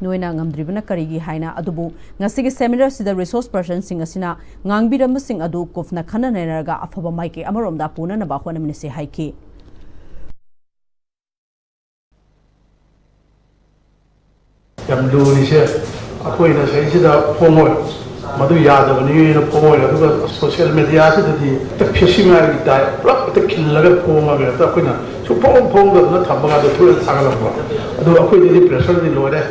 ꯅꯣꯏꯅ ꯉꯝꯗ꯭ꯔꯤꯕꯅ ꯀꯔꯤꯒꯤ ꯍꯥꯏꯅ꯫ ꯑꯗꯨꯕꯨ ꯉꯁꯤꯒꯤ ꯁꯦꯃꯤꯅꯥꯔꯁꯤꯗ ꯔꯤꯁꯣꯔꯁ ꯄꯔꯁꯟꯁꯤꯡ ꯑꯁꯤꯅ ꯉꯥꯡꯕꯤꯔꯝꯕꯁꯤꯡ ꯑꯗꯨ ꯀꯨꯞꯅ ꯈꯟꯅ ꯅꯩꯅꯔꯒ ꯑꯐꯕ ꯃꯥꯏꯀꯩ ꯑꯃꯔꯣꯝꯗ ꯄꯨꯅꯅꯕ ꯍꯣꯠꯅꯃꯤꯟꯅꯁꯤ ꯍꯥꯏꯈꯤ꯫ ꯌꯥꯝ ꯂꯨꯔꯤꯁꯦ ꯑꯩꯈꯣꯏꯅ ꯁꯤꯗꯩꯁꯤꯗ ꯐꯣꯡꯉꯣꯏ, ꯃꯗꯨ ꯌꯥꯗꯕꯅꯤꯅ ꯐꯣꯡꯉꯣꯏ꯫ ꯑꯗꯨꯒ ꯁꯣꯁꯤꯌꯦꯜ ꯃꯦꯗꯤꯌꯥꯁꯤꯗꯗꯤ ꯍꯦꯛꯇ ꯐꯦꯁꯤꯃꯥꯏꯒꯤ ꯇꯥꯏꯞ ꯄꯨꯂꯞ ꯍꯦꯛꯇ ꯈꯤꯜꯂꯒ ꯐꯣꯡꯉꯒ ꯍꯦꯛꯇ ꯑꯩꯈꯣꯏꯅ ꯁꯨꯡꯐꯣꯡ ꯐꯣꯡꯗꯕꯅ ꯊꯝꯕ ꯀꯥꯟꯗ ꯊꯣꯛꯑꯦ ꯊꯥꯒꯠꯂꯛꯄ꯫ ꯑꯗꯣ ꯑꯩꯈꯣꯏꯗꯗꯤ ꯄ꯭ꯔꯦꯁꯔꯗꯤ ꯂꯣꯏꯔꯦ꯫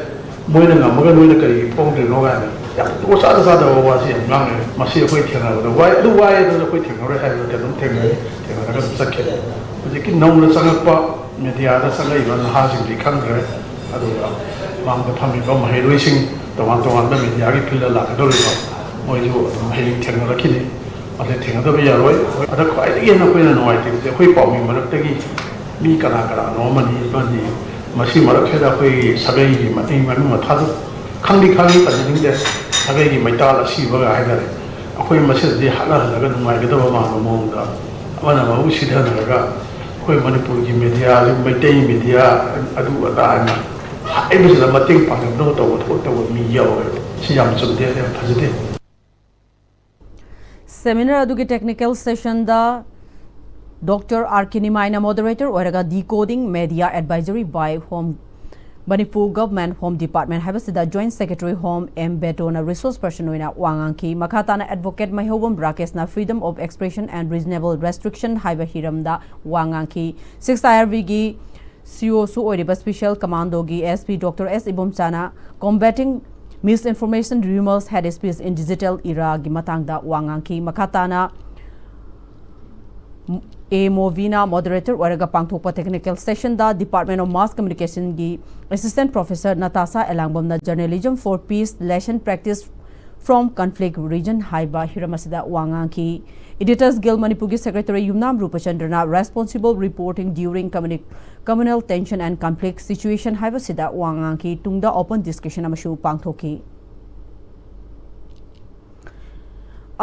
ꯃꯣꯏꯅ ꯉꯝꯃꯒ ꯅꯣꯏꯅ ꯀꯔꯤꯒꯤ ꯐꯣꯡꯗ꯭ꯔꯤꯅꯣ ꯀꯥꯏꯅ ꯌꯥꯝ ꯆꯥꯗ ꯆꯥꯗꯕ ꯋꯥꯁꯤ ꯌꯥꯝ ꯉꯥꯡꯉꯦ꯫ ꯃꯁꯤ ꯑꯩꯈꯣꯏ ꯊꯦꯡꯅꯕꯗ ꯋꯥꯏ꯫ ꯑꯗꯨ ꯋꯥꯏ ꯑꯗꯨꯅ ꯑꯩꯈꯣꯏ ꯊꯦꯡꯅꯔꯣꯏ ꯍꯥꯏꯕ ꯅꯠꯇꯦ, ꯑꯗꯨꯝ ꯊꯦꯡꯅꯩ, ꯊꯦꯡꯅꯔꯒ ꯑꯗꯨꯝ ꯆꯠꯈꯤ꯫ ꯍꯧꯖꯤꯛꯀꯤ ꯅꯧꯅ ꯆꯪꯉꯛꯄ ꯃꯦꯗꯤꯌꯥꯗ ꯆꯪꯉꯛꯏꯕ ꯅꯍꯥꯁꯤꯡꯗꯤ ꯈꯪꯗ꯭ꯔꯦ꯫ ꯑꯗꯨꯒ ꯃꯥꯡꯗ ꯐꯝꯃꯤꯕ ꯃꯍꯩꯔꯣꯏꯁꯤꯡ, ꯇꯣꯉꯥꯟ ꯇꯣꯉꯥꯟꯕ ꯃꯦꯗꯤꯌꯥꯒꯤ ꯐꯤꯜꯗ ꯂꯥꯛꯀꯗꯧꯔꯤꯕ, ꯃꯣꯏꯁꯨ ꯑꯗꯨꯝ ꯍꯌꯦꯡ ꯊꯦꯡꯅꯔꯛꯈꯤꯅꯤ꯫ ꯑꯗꯨ ꯊꯦꯡꯅꯗꯕ ꯌꯥꯔꯣꯏ꯫ ꯑꯗ ꯈ꯭ꯋꯥꯏꯗꯒꯤ ꯍꯦꯟꯅ ꯑꯩꯈꯣꯏꯅ ꯅꯨꯡꯉꯥꯏꯇ꯭ꯔꯤꯕꯁꯦ ꯑꯩꯈꯣꯏ ꯄꯥꯎꯃꯤ ꯃꯔꯛꯇꯒꯤ ꯃꯤ ꯀꯅꯥ ꯀꯅꯥꯅꯣ ꯑꯃꯅꯤ ꯑꯃꯅꯤ ꯃꯁꯤ ꯃꯔꯛꯁꯤꯗ ꯑꯩꯈꯣꯏꯒꯤ ꯁꯥꯒꯩꯒꯤ ꯃꯅꯤꯡ ꯃꯅꯨꯡ ꯃꯊꯥꯗꯨ ꯈꯪꯗꯤ ꯈꯪꯉꯤ, ꯄꯟꯖꯅꯤꯡꯗꯦ꯫ ꯁꯥꯒꯩꯒꯤ ꯃꯩꯇꯥꯜ ꯑꯁꯤꯕꯒ ꯍꯥꯏꯇꯥꯔꯦ, ꯑꯩꯈꯣꯏ ꯃꯁꯦꯜꯗꯤ ꯍꯥꯠꯅꯍꯜꯂꯒ ꯅꯨꯡꯉꯥꯏꯒꯗꯕ ꯃꯥꯟꯕ ꯃꯑꯣꯡꯗ ꯑꯃꯅ ꯑꯃꯕꯨ ꯁꯤꯊꯅꯔꯒ ꯑꯩꯈꯣꯏ ꯃꯅꯤꯄꯨꯔꯒꯤ ꯃꯦꯗꯤꯌꯥꯁꯤ ꯃꯩꯇꯩ ꯃꯦꯗꯤꯌꯥ ꯑꯗꯨ ꯑꯗꯥ ꯍꯥꯏꯅ ꯍꯥꯏꯕꯁꯤꯗ ꯃꯇꯦꯡ ꯄꯥꯡꯅꯕꯗꯧꯅ ꯇꯧꯕ ꯊꯕꯛ ꯇꯧꯕ ꯃꯤ ꯌꯥꯎꯋꯦꯕ꯫ ꯁꯤ ꯌꯥꯝ ꯆꯨꯝꯗꯦ, ꯌꯥꯝ ꯐꯖꯗꯦ꯫ ꯁꯦꯃꯤꯅꯥꯔ ꯑꯗꯨꯒꯤ ꯇꯦꯛꯅꯤꯀꯦꯜ ꯁꯦꯁꯟꯗ ꯗꯣꯛꯇꯔ ꯑꯥꯔ ꯀꯦ ꯅꯤꯃꯥꯏꯅ ꯃꯣꯗꯔꯦꯇꯔ ꯑꯣꯏꯔꯒ Decoding Media Advisory by Home, Manipur Government Home Department ꯍꯥꯏꯕꯁꯤꯗ ꯖꯣꯏꯟꯠ ꯁꯦꯀ꯭ꯔꯦꯇꯔꯤ ꯍꯣꯝ ꯑꯦꯝ ꯕꯦꯇꯣꯅ ꯔꯤꯁꯣꯔꯁ ꯄꯔꯁꯟ ꯑꯣꯏꯅ ꯋꯥ ꯉꯥꯡꯈꯤ꯫ ꯃꯈꯥ ꯇꯥꯅ ꯑꯦꯗꯚꯣꯀꯦꯠ ꯃꯩꯍꯧꯕꯝ ꯔꯥꯀꯦꯁꯅ Freedom of Expression and Reasonable Restriction ꯍꯥꯏꯕ ꯍꯤꯔꯝꯗ ꯋꯥ ꯉꯥꯡꯈꯤ꯫ ꯁꯤꯛꯁ ꯑꯥꯏ ꯑꯥꯔ ꯕꯤꯒꯤ ꯁꯤ ꯏ ꯑꯣꯁꯨ ꯑꯣꯏꯔꯤꯕ ꯁ꯭ꯄꯦꯁꯦꯜ ꯀꯃꯥꯟꯗꯣꯒꯤ ꯑꯦꯁ ꯄꯤ ꯗꯣꯛꯇꯔ ꯑꯦꯁ ꯏꯕꯣꯝꯆꯥꯅ Combating Misinformation, Rumors, Hate Speech in Digital Eraꯒꯤ ꯃꯇꯥꯡꯗ ꯋꯥ ꯉꯥꯡꯈꯤ꯫ ꯃꯈꯥ ꯇꯥꯅ ꯑꯦ ꯃꯣꯕꯤꯅ ꯃꯣꯗꯔꯦꯇꯔ ꯑꯣꯏꯔꯒ ꯄꯥꯡꯊꯣꯛꯄ ꯇꯦꯛꯅꯤꯀꯦꯜ ꯁꯦꯁꯟꯗ Department of Mass Communicationꯒꯤ ꯑꯦꯁꯤꯁꯇꯦꯟꯠ ꯄ꯭ꯔꯣꯐꯦꯁꯔ ꯅꯇꯥꯁꯥ ꯑꯦꯂꯥꯡꯕꯝꯅ Journalism for Peace, Lesson, Practice from conflict region ꯍꯥꯏꯕ ꯍꯤꯔꯝ ꯑꯁꯤꯗ ꯋꯥ ꯉꯥꯡꯈꯤ꯫ Editors Guild ꯃꯅꯤꯄꯨꯔꯒꯤ secretary Yumnam ꯔꯨꯄꯆꯟꯗ꯭ꯔꯅ responsible reporting during communi-, communal tension and conflict situation ꯍꯥꯏꯕꯁꯤꯗ ꯋꯥ ꯉꯥꯡꯈꯤ꯫ ꯇꯨꯡꯗ open discussion ꯑꯃꯁꯨ ꯄꯥꯡꯊꯣꯛꯈꯤ꯫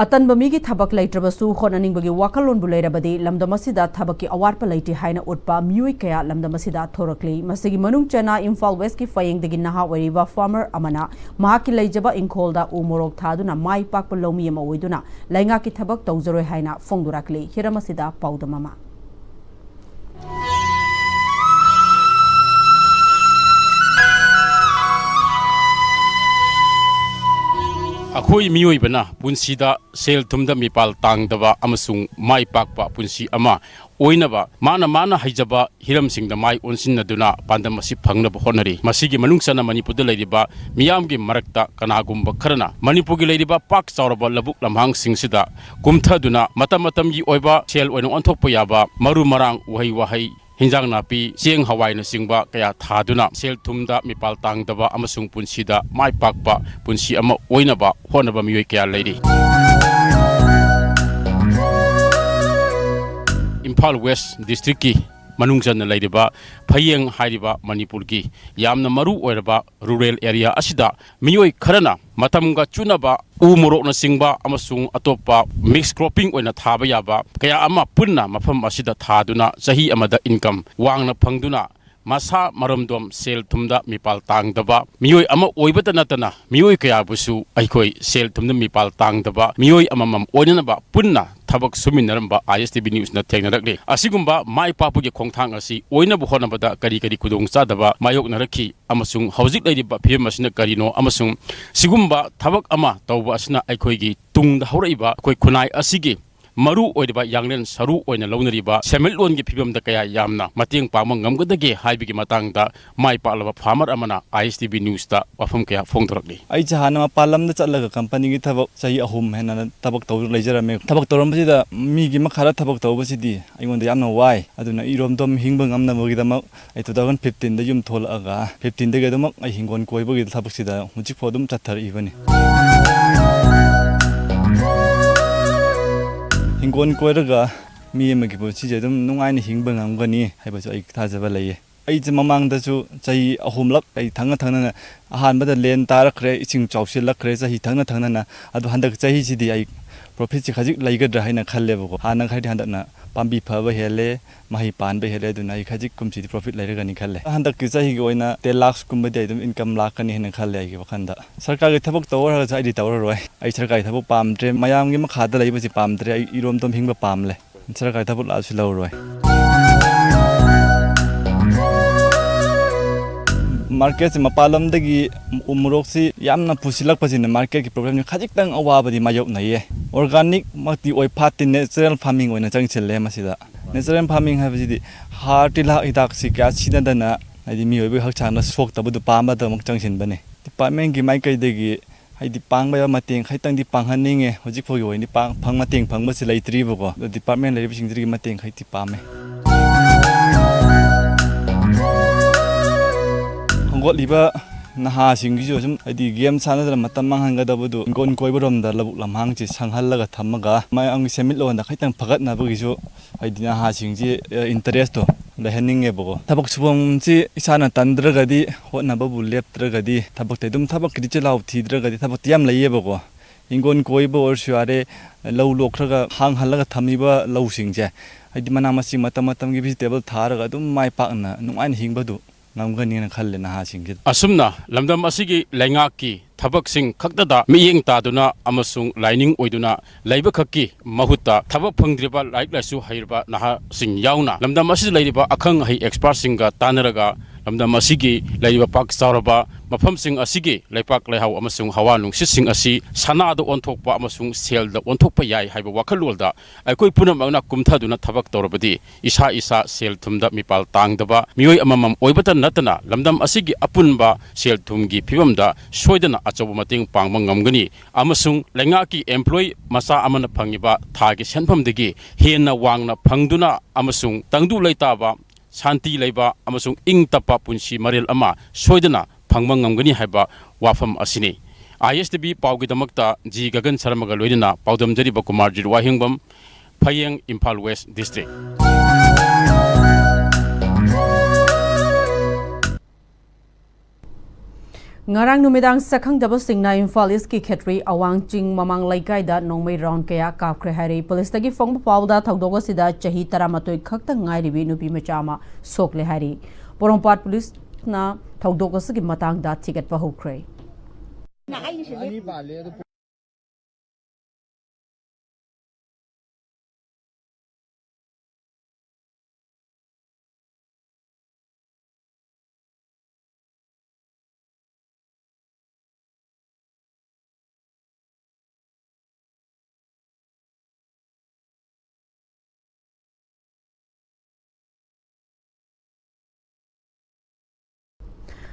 ꯑꯇꯟꯕ ꯃꯤꯒꯤ ꯊꯕꯛ ꯂꯩꯇ꯭ꯔꯕꯁꯨ ꯍꯣꯠꯅꯅꯤꯡꯕꯒꯤ ꯋꯥꯈꯜꯂꯣꯟꯕꯨ ꯂꯩꯔꯕꯗꯤ ꯂꯝꯗꯝ ꯑꯁꯤꯗ ꯊꯕꯛꯀꯤ ꯑꯋꯥꯠꯄ ꯂꯩꯇꯦ ꯍꯥꯏꯅ ꯎꯠꯄ ꯃꯤꯑꯣꯏ ꯀꯌꯥ ꯂꯝꯗꯝ ꯑꯁꯤꯗ ꯊꯣꯔꯛꯂꯤ꯫ ꯃꯁꯤꯒꯤ ꯃꯅꯨꯡ ꯆꯟꯅ ꯏꯝꯐꯥꯜ ꯋꯦꯁꯀꯤ ꯐꯌꯦꯡꯗꯒꯤ ꯅꯍꯥ ꯑꯣꯏꯔꯤꯕ farmer ꯑꯃꯅ ꯃꯍꯥꯛꯀꯤ ꯂꯩꯖꯕ ꯏꯪꯈꯣꯜꯗ ꯎ ꯃꯣꯔꯣꯛ ꯊꯥꯗꯨꯅ ꯃꯥꯏ ꯄꯥꯛꯄ ꯂꯧꯃꯤ ꯑꯃ ꯑꯣꯏꯗꯨꯅ ꯂꯩꯉꯥꯛꯀꯤ ꯊꯕꯛ ꯇꯧꯖꯔꯣꯏ ꯍꯥꯏꯅ ꯐꯣꯡꯗꯣꯔꯛꯂꯤ꯫ ꯍꯤꯔꯝ ꯑꯁꯤꯗ ꯄꯥꯎꯗꯝ ꯑꯃ꯫ ꯑꯩꯈꯣꯏ ꯃꯤꯑꯣꯏꯕꯅ ꯄꯨꯟꯁꯤꯗ ꯁꯦꯜ ꯊꯨꯝꯗ ꯃꯤꯄꯥꯜ ꯇꯥꯡꯗꯕ ꯑꯃꯁꯨꯡ ꯃꯥꯏ ꯄꯥꯛꯄ ꯄꯨꯟꯁꯤ ꯑꯃ ꯑꯣꯏꯅꯕ ꯃꯥꯅ ꯃꯥꯅ ꯍꯩꯖꯕ ꯍꯤꯔꯝꯁꯤꯡꯗ ꯃꯥꯏ ꯑꯣꯟꯁꯤꯟꯅꯗꯨꯅ ꯄꯥꯟꯗꯝ ꯑꯁꯤ ꯐꯪꯅꯕ ꯍꯣꯠꯅꯔꯤ꯫ ꯃꯁꯤꯒꯤ ꯃꯅꯨꯡ ꯆꯟꯅ ꯃꯅꯤꯄꯨꯔꯗ ꯂꯩꯔꯤꯕ ꯃꯤꯌꯥꯝꯒꯤ ꯃꯔꯛꯇ ꯀꯅꯥꯒꯨꯝꯕ ꯈꯔꯅ ꯃꯅꯤꯄꯨꯔꯒꯤ ꯂꯩꯔꯤꯕ ꯄꯥꯛ ꯆꯥꯎꯔꯕ ꯂꯧꯕꯨꯛ ꯂꯝꯍꯥꯡꯁꯤꯡꯁꯤꯗ ꯀꯨꯝꯊꯗꯨꯅ ꯃꯇꯝ ꯃꯇꯝꯒꯤ ꯑꯣꯏꯕ ꯁꯦꯜ ꯑꯣꯏꯅ ꯑꯣꯟꯊꯣꯛꯄ ꯌꯥꯕ ꯃꯔꯨ ꯃꯔꯥꯡ, ꯎꯍꯩ ꯋꯥꯍꯩ, ꯍꯤꯟꯖꯥꯡ ꯅꯥꯄꯤ, ꯆꯦꯡ ꯍꯋꯥꯏꯅꯆꯤꯡꯕ ꯀꯌꯥ ꯊꯥꯗꯨꯅ ꯁꯦꯜ ꯊꯨꯝꯗ ꯃꯤꯄꯥꯜ ꯇꯥꯡꯗꯕ ꯑꯃꯁꯨꯡ ꯄꯨꯟꯁꯤꯗ ꯃꯥꯏ ꯄꯥꯛꯄ ꯄꯨꯟꯁꯤ ꯑꯃ ꯑꯣꯏꯅꯕ ꯍꯣꯠꯅꯕ ꯃꯤꯑꯣꯏ ꯀꯌꯥ ꯂꯩꯔꯤ꯫ ꯏꯝꯐꯥꯜ ꯋꯦꯁ ꯗꯤꯁꯇ꯭ꯔꯤꯛꯀꯤ ꯃꯅꯨꯡ ꯆꯟꯅ ꯂꯩꯔꯤꯕ ꯐꯌꯦꯡ ꯍꯥꯏꯔꯤꯕ ꯃꯅꯤꯄꯨꯔꯒꯤ ꯌꯥꯝꯅ ꯃꯔꯨ ꯑꯣꯏꯔꯕ rural area ꯑꯁꯤꯗ ꯃꯤꯑꯣꯏ ꯈꯔꯅ ꯃꯇꯝꯒ ꯆꯨꯅꯕ ꯎ ꯃꯣꯔꯣꯛꯅꯆꯤꯡꯕ ꯑꯃꯁꯨꯡ ꯑꯇꯣꯞꯄ mix cropping ꯑꯣꯏꯅ ꯊꯥꯕ ꯌꯥꯕ ꯀꯌꯥ ꯑꯃ ꯄꯨꯟꯅ ꯃꯐꯝ ꯑꯁꯤꯗ ꯊꯥꯗꯨꯅ ꯆꯍꯤ ꯑꯃꯗ income ꯋꯥꯡꯅ ꯐꯪꯗꯨꯅ ꯃꯁꯥ ꯃꯔꯣꯝꯗꯣꯝ ꯁꯦꯜ ꯊꯨꯝꯗ ꯃꯤꯄꯥꯜ ꯇꯥꯡꯗꯕ ꯃꯤꯑꯣꯏ ꯑꯃ ꯑꯣꯏꯕꯇ ꯅꯠꯇꯅ ꯃꯤꯑꯣꯏ ꯀꯌꯥꯕꯨꯁꯨ ꯑꯩꯈꯣꯏ ꯁꯦꯜ ꯊꯨꯝꯗ ꯃꯤꯄꯥꯜ ꯇꯥꯡꯗꯕ ꯃꯤꯑꯣꯏ ꯑꯃꯃꯝ ꯑꯣꯏꯅꯅꯕ ꯄꯨꯟꯅ ꯊꯕꯛ ꯁꯨꯃꯤꯟꯅꯔꯝꯕ I S T V Newsꯅ ꯊꯦꯡꯅꯔꯛꯂꯤ꯫ ꯑꯁꯤꯒꯨꯝꯕ ꯃꯥꯏ ꯄꯥꯛꯄꯒꯤ ꯈꯣꯡꯊꯥꯡ ꯑꯁꯤ ꯑꯣꯏꯅꯕ ꯍꯣꯠꯅꯕꯗ ꯀꯔꯤ ꯀꯔꯤ ꯈꯨꯗꯣꯡꯆꯥꯗꯕ ꯃꯥꯌꯣꯛꯅꯔꯛꯈꯤ ꯑꯃꯁꯨꯡ ꯍꯧꯖꯤꯛ ꯂꯩꯔꯤꯕ ꯐꯤꯕꯝ ꯑꯁꯤꯅ ꯀꯔꯤꯅꯣ ꯑꯃꯁꯨꯡ ꯁꯤꯒꯨꯝꯕ ꯊꯕꯛ ꯑꯃ ꯇꯧꯕ ꯑꯁꯤꯅ ꯑꯩꯈꯣꯏꯒꯤ ꯇꯨꯡꯗ ꯍꯧꯔꯛꯏꯕ ꯑꯩꯈꯣꯏ ꯈꯨꯟꯅꯥꯏ ꯑꯁꯤꯒꯤ ꯃꯔꯨ ꯑꯣꯏꯔꯤꯕ ꯌꯥꯡꯂꯦꯟ ꯁꯔꯨ ꯑꯣꯏꯅ ꯂꯧꯅꯔꯤꯕ ꯁꯦꯟꯃꯤꯠꯂꯣꯟꯒꯤ ꯐꯤꯕꯝꯗ ꯀꯌꯥ ꯌꯥꯝꯅ ꯃꯇꯦꯡ ꯄꯥꯡꯕ ꯉꯝꯒꯗꯒꯦ ꯍꯥꯏꯕꯒꯤ ꯃꯇꯥꯡꯗ ꯃꯥꯏ ꯄꯥꯛꯂꯕ farmer ꯑꯃꯅ I S T V Newsꯇ ꯋꯥꯐꯝ ꯀꯌꯥ ꯐꯣꯡꯗꯣꯔꯛꯂꯤ꯫ ꯑꯩꯁꯦ ꯍꯥꯟꯅ ꯃꯄꯥꯟ ꯂꯝꯗ ꯆꯠꯂꯒ companyꯒꯤ ꯊꯕꯛ ꯆꯍꯤ ꯑꯍꯨꯝ ꯍꯦꯟꯅ ꯊꯕꯛ ꯇꯧꯗꯨꯅ ꯂꯩꯖꯔꯝꯃꯦ꯫ ꯊꯕꯛ ꯇꯧꯔꯝꯕꯁꯤꯗ ꯃꯤꯒꯤ ꯃꯈꯥꯗ ꯊꯕꯛ ꯇꯧꯕꯁꯤꯗꯤ ꯑꯩꯉꯣꯟꯗ ꯌꯥꯝꯅ ꯋꯥꯏ꯫ ꯑꯗꯨꯅ ꯏꯔꯣꯝꯗꯣꯝ ꯍꯤꯡꯕ ꯉꯝꯅꯕꯒꯤꯗꯃꯛ ꯑꯩ two thousand fifteenꯗ ꯌꯨꯝ ꯊꯣꯛꯂꯛꯑꯒ fifteenꯗꯒꯤ ꯑꯗꯨꯃꯛ ꯑꯩ ꯍꯤꯡꯒꯣꯜ ꯀꯣꯏꯕꯒꯤ ꯊꯕꯛꯁꯤꯗ ꯍꯧꯖꯤꯛꯐꯥꯎ ꯑꯗꯨꯝ ꯆꯠꯊꯔꯛꯏꯕꯅꯤ꯫ ꯀꯣꯟ ꯀꯣꯏꯔꯒ ꯃꯤ ꯑꯃꯒꯤ ꯄꯨꯟꯁꯤꯁꯦ ꯑꯗꯨꯝ ꯅꯨꯡꯉꯥꯏꯅ ꯍꯤꯡꯕ ꯉꯝꯒꯅꯤ ꯍꯥꯏꯕꯁꯨ ꯑꯩ ꯊꯥꯖꯕ ꯂꯩꯌꯦ꯫ ꯑꯩꯁꯦ ꯃꯃꯥꯡꯗꯁꯨ ꯆꯍꯤ ꯑꯍꯨꯝꯂꯛ ꯑꯩ ꯊꯪꯅ ꯊꯪꯅꯅ, ꯑꯍꯥꯟꯕꯗ ꯂꯦꯟ ꯇꯥꯔꯛꯈ꯭ꯔꯦ, ꯏꯁꯤꯡ ꯆꯥꯎꯁꯤꯜꯂꯛꯈ꯭ꯔꯦ ꯆꯍꯤ ꯊꯪꯅ ꯊꯪꯅꯅ꯫ ꯑꯗꯣ ꯍꯟꯗꯛ ꯆꯍꯤꯁꯤꯗꯤ ꯑꯩ profitꯁꯦ ꯈꯖꯤꯛ ꯂꯩꯒꯗ꯭ꯔꯥ ꯍꯥꯏꯅ ꯈꯜꯂꯦꯕꯀꯣ꯫ ꯍꯥꯟꯅ ꯈꯔꯗꯤ ꯍꯟꯗꯛꯅ ꯄꯥꯝꯕꯤ ꯐꯕ ꯍꯦꯜꯂꯦ, ꯃꯍꯩ ꯄꯥꯟꯕ ꯍꯦꯜꯂꯦ꯫ ꯑꯗꯨꯅ ꯑꯩ ꯈꯖꯤꯛ ꯀꯨꯝꯁꯤꯗꯤ profit ꯂꯩꯔꯒꯅꯤ ꯈꯜꯂꯦ꯫ ꯍꯟꯗꯛꯀꯤ ꯆꯍꯤꯒꯤ ꯑꯣꯏꯅ ten lakhsꯀꯨꯝꯕꯗꯤ ꯑꯩ ꯑꯗꯨꯝ income ꯂꯥꯛꯀꯅꯤ ꯍꯥꯏꯅ ꯈꯜꯂꯦ ꯑꯩꯒꯤ ꯋꯥꯈꯜꯗ꯫ ꯁꯔꯀꯥꯔꯒꯤ ꯊꯕꯛ ꯇꯧꯔ ꯍꯥꯏꯔꯒꯁꯨ ꯑꯩꯗꯤ ꯇꯧꯔꯔꯣꯏ꯫ ꯑꯩ ꯁꯔꯀꯥꯔꯒꯤ ꯊꯕꯛ ꯄꯥꯝꯗ꯭ꯔꯦ, ꯃꯌꯥꯝꯒꯤ ꯃꯈꯥꯗ ꯂꯩꯕꯁꯤ ꯄꯥꯝꯗ꯭ꯔꯦ꯫ ꯑꯩ ꯏꯔꯣꯝꯗꯣꯝ ꯍꯤꯡꯕ ꯄꯥꯝꯂꯦ꯫ ꯁꯔꯀꯥꯔꯒꯤ ꯊꯕꯛ ꯂꯥꯛꯑꯁꯨ ꯂꯧꯔꯣꯏ꯫ Marketꯁꯦ ꯃꯄꯥꯟ ꯂꯝꯗꯒꯤ ꯎ ꯃꯣꯔꯣꯛꯁꯤ ꯌꯥꯝꯅ ꯄꯨꯁꯤꯜꯂꯛꯄꯁꯤꯅ marketꯀꯤ problemꯁꯤ ꯈꯖꯤꯛꯇꯪ ꯑꯋꯥꯕꯗꯤ ꯃꯥꯌꯣꯛꯅꯩꯌꯦ꯫ Organicꯃꯛꯇꯤ ꯑꯣꯏ ꯐꯥꯠꯇꯦ, natural farming ꯑꯣꯏꯅ ꯆꯪꯁꯤꯜꯂꯦ ꯃꯁꯤꯗ꯫ Natural farming ꯍꯥꯏꯕꯁꯤꯗꯤ ꯍꯥꯔ ꯇꯤꯜꯍꯥꯛ ꯍꯤꯗꯥꯛꯁꯤ ꯀꯌꯥ ꯁꯤꯖꯤꯟꯅꯗꯅ, ꯍꯥꯏꯗꯤ ꯃꯤꯑꯣꯏꯕꯒꯤ ꯍꯛꯆꯥꯡꯗ ꯁꯣꯛꯇꯕꯗꯨ ꯄꯥꯝꯕꯗꯃꯛ ꯆꯪꯁꯤꯟꯕꯅꯤ꯫ Departmentꯀꯤ ꯃꯥꯏꯀꯩꯗꯒꯤ ꯍꯥꯏꯗꯤ ꯄꯥꯡꯕ ꯌꯥꯕ ꯃꯇꯦꯡ ꯈꯤꯇꯪꯗꯤ ꯄꯥꯡꯍꯟꯅꯤꯡꯉꯦ꯫ ꯍꯧꯖꯤꯛ ꯐꯥꯎꯒꯤ ꯑꯣꯏꯅꯗꯤ ꯄꯥꯡ-, ꯐꯪ-, ꯃꯇꯦꯡ ꯐꯪꯕꯁꯤ ꯂꯩꯇ꯭ꯔꯤꯕꯀꯣ꯫ ꯑꯗꯣ department ꯂꯩꯔꯤꯕꯁꯤꯡꯁꯤꯗꯒꯤ ꯃꯇꯦꯡ ꯈꯔꯗꯤ ꯄꯥꯝꯃꯦ꯫ ꯍꯧꯒꯠꯂꯤꯕ ꯅꯍꯥꯁꯤꯡꯒꯤꯁꯨ ꯁꯨꯝ ꯍꯥꯏꯗꯤ game ꯁꯥꯟꯅꯗꯅ ꯃꯇꯝ ꯃꯥꯡꯍꯟꯒꯗꯕꯗꯨ ꯏꯪꯈꯣꯜ ꯀꯣꯏꯕꯔꯣꯝꯗ ꯂꯧꯕꯨꯛ ꯂꯝꯍꯥꯡꯁꯤ ꯁꯪꯍꯜꯂꯒ ꯊꯝꯃꯒ ꯃꯌꯥꯝꯒꯤ ꯁꯦꯟꯃꯤꯠꯂꯣꯟꯗ ꯈꯤꯇꯪ ꯐꯒꯠꯅꯕꯒꯤꯁꯨ ꯍꯥꯏꯗꯤ ꯅꯍꯥꯁꯤꯡꯁꯤ, ꯑ, interestꯇꯣ ꯂꯩꯍꯟꯅꯤꯡꯉꯦꯕꯀꯣ꯫ ꯊꯕꯛ ꯁꯨꯐꯝꯁꯤ ꯏꯁꯥꯅ ꯇꯟꯗ꯭ꯔꯒꯗꯤ, ꯍꯣꯠꯅꯕꯕꯨ ꯂꯦꯞꯇ꯭ꯔꯒꯗꯤ, ꯊꯕꯛꯇꯤ ꯑꯗꯨꯝ, ꯊꯕꯛꯀꯤꯗꯤ ꯆꯤꯜꯍꯥꯎ ꯊꯤꯗ꯭ꯔꯒꯗꯤ ꯊꯕꯛꯇꯤ ꯌꯥꯝ ꯂꯩꯌꯦꯕꯀꯣ꯫ ꯍꯤꯡꯒꯣꯜ ꯀꯣꯏꯕ ꯑꯣꯏꯔꯁꯨ ꯌꯥꯔꯦ, ꯂꯧ ꯂꯣꯛꯈ꯭ꯔꯒ ꯍꯥꯡꯍꯜꯂꯒ ꯊꯝꯃꯤꯕ ꯂꯧꯁꯤꯡꯁꯦ, ꯍꯥꯏꯗꯤ ꯃꯅꯥ ꯃꯁꯤꯡ ꯃꯇꯝ ꯃꯇꯝꯒꯤ vegetable ꯊꯥꯔꯒ ꯑꯗꯨꯝ ꯃꯥꯏ ꯄꯥꯛꯅ ꯅꯨꯡꯉꯥꯏꯅ ꯍꯤꯡꯕꯗꯨ ꯉꯝꯒꯅꯤꯅ ꯈꯜꯂꯦ ꯅꯍꯥꯁꯤꯡꯁꯤꯗ꯫ ꯑꯁꯨꯝꯅ ꯂꯝꯗꯝ ꯑꯁꯤꯒꯤ ꯂꯩꯉꯥꯛꯀꯤ ꯊꯕꯛꯁꯤꯡ ꯈꯛꯇꯗ ꯃꯤꯠꯌꯦꯡ ꯇꯥꯗꯨꯅ ꯑꯃꯁꯨꯡ ꯂꯥꯏꯅꯤꯡ ꯑꯣꯏꯗꯨꯅ ꯂꯩꯕ ꯈꯛꯀꯤ ꯃꯍꯨꯠꯇ, ꯊꯕꯛ ꯐꯪꯗ꯭ꯔꯤꯕ ꯂꯥꯏꯔꯤꯛ ꯂꯥꯏꯁꯨ ꯍꯩꯔꯕ ꯅꯍꯥꯁꯤꯡ ꯌꯥꯎꯅ ꯂꯝꯗꯝ ꯑꯁꯤꯗ ꯂꯩꯔꯤꯕ ꯑꯈꯪ ꯑꯍꯩ expertꯁꯤꯡꯒ ꯇꯥꯟꯅꯔꯒ ꯂꯝꯗꯝ ꯑꯁꯤꯒꯤ ꯂꯩꯔꯤꯕ ꯄꯥꯛ ꯆꯥꯎꯔꯕ ꯃꯐꯝꯁꯤꯡ ꯑꯁꯤꯒꯤ ꯂꯩꯄꯥꯛ ꯂꯩꯍꯥꯎ ꯑꯃꯁꯨꯡ ꯍꯋꯥ ꯅꯨꯡꯁꯤꯠꯁꯤꯡ ꯑꯁꯤ ꯁꯅꯥꯗ ꯑꯣꯟꯊꯣꯛꯄ ꯑꯃꯁꯨꯡ ꯁꯦꯜꯗ ꯑꯣꯟꯊꯣꯛꯄ ꯌꯥꯏ ꯍꯥꯏꯕ ꯋꯥꯈꯜꯂꯣꯟꯗ ꯑꯩꯈꯣꯏ ꯄꯨꯝꯅꯃꯛꯅ ꯀꯨꯝꯊꯗꯨꯅ ꯊꯕꯛ ꯇꯧꯔꯕꯗꯤ, ꯏꯁꯥ ꯏꯁꯥ ꯁꯦꯜ ꯊꯨꯝꯗ ꯃꯤꯄꯥꯜ ꯇꯥꯡꯗꯕ ꯃꯤꯑꯣꯏ ꯑꯃꯃꯝ ꯑꯣꯏꯕꯇ ꯅꯠꯇꯅ ꯂꯝꯗꯝ ꯑꯁꯤꯒꯤ ꯑꯄꯨꯟꯕ ꯁꯦꯜ ꯊꯨꯝꯒꯤ ꯐꯤꯕꯝꯗ ꯁꯣꯏꯗꯅ ꯑꯆꯧꯕ ꯃꯇꯦꯡ ꯄꯥꯡꯕ ꯉꯝꯒꯅꯤ ꯑꯃꯁꯨꯡ ꯂꯩꯉꯥꯛꯀꯤ employee ꯃꯆꯥ ꯑꯃꯅ ꯐꯪꯉꯤꯕ ꯊꯥꯒꯤ ꯁꯦꯟꯐꯝꯗꯒꯤ ꯍꯦꯟꯅ ꯋꯥꯡꯅ ꯐꯪꯗꯨꯅ ꯑꯃꯁꯨꯡ ꯇꯪꯗꯨ ꯂꯩꯇꯥꯕ, ꯁꯥꯟꯇꯤ ꯂꯩꯕ ꯑꯃꯁꯨꯡ ꯏꯪ ꯇꯞꯄ ꯄꯨꯟꯁꯤ ꯃꯔꯦꯜ ꯑꯃ ꯁꯣꯏꯗꯅ ꯐꯪꯕ ꯉꯝꯒꯅꯤ ꯍꯥꯏꯕ ꯋꯥꯐꯝ ꯑꯁꯤꯅꯤ꯫ ISTV ꯄꯥꯎꯒꯤꯗꯃꯛꯇ ꯖꯤ ꯒꯒꯟ ꯁꯔꯃꯒ ꯂꯣꯏꯅꯅ ꯄꯥꯎꯗꯝꯖꯔꯤꯕ ꯀꯨꯃꯥꯔꯖꯤꯠ ꯋꯥꯍꯦꯡꯕꯝ, ꯐꯌꯦꯡ, ꯏꯝꯐꯥꯜ ꯋꯦꯁ ꯗꯤꯁꯇ꯭ꯔꯤꯛ꯫ ꯉꯔꯥꯡ ꯅꯨꯃꯤꯗꯥꯡ ꯁꯛꯈꯪꯗꯕꯁꯤꯡꯅ ꯏꯝꯐꯥꯜ ꯏꯁꯀꯤ ꯈꯦꯇ꯭ꯔꯤ ꯑꯋꯥꯡ ꯆꯤꯡ ꯃꯃꯥꯡ ꯂꯩꯀꯥꯏꯗ ꯅꯣꯡꯃꯩ ꯔꯥꯎꯟ ꯀꯌꯥ ꯀꯥꯞꯈ꯭ꯔꯦ ꯍꯥꯏꯔꯤ꯫ ꯄꯨꯂꯤꯁꯇꯒꯤ ꯐꯪꯕ ꯄꯥꯎꯗ ꯊꯧꯗꯣꯛ ꯑꯁꯤꯗ ꯆꯍꯤ ꯇꯔꯥꯃꯥꯊꯣꯏ ꯈꯛꯇ ꯉꯥꯏꯔꯤꯕꯤ ꯅꯨꯄꯤ ꯃꯆꯥ ꯑꯃ ꯁꯣꯛꯂꯦ ꯍꯥꯏꯔꯤ꯫ ꯄꯣꯔꯣꯝꯄꯥꯠ ꯄꯨꯂꯤꯁꯅ ꯊꯧꯗꯣꯛ ꯑꯁꯤꯒꯤ ꯃꯇꯥꯡꯗ ꯊꯤꯒꯠꯄ ꯍꯧꯈ꯭ꯔꯦ꯫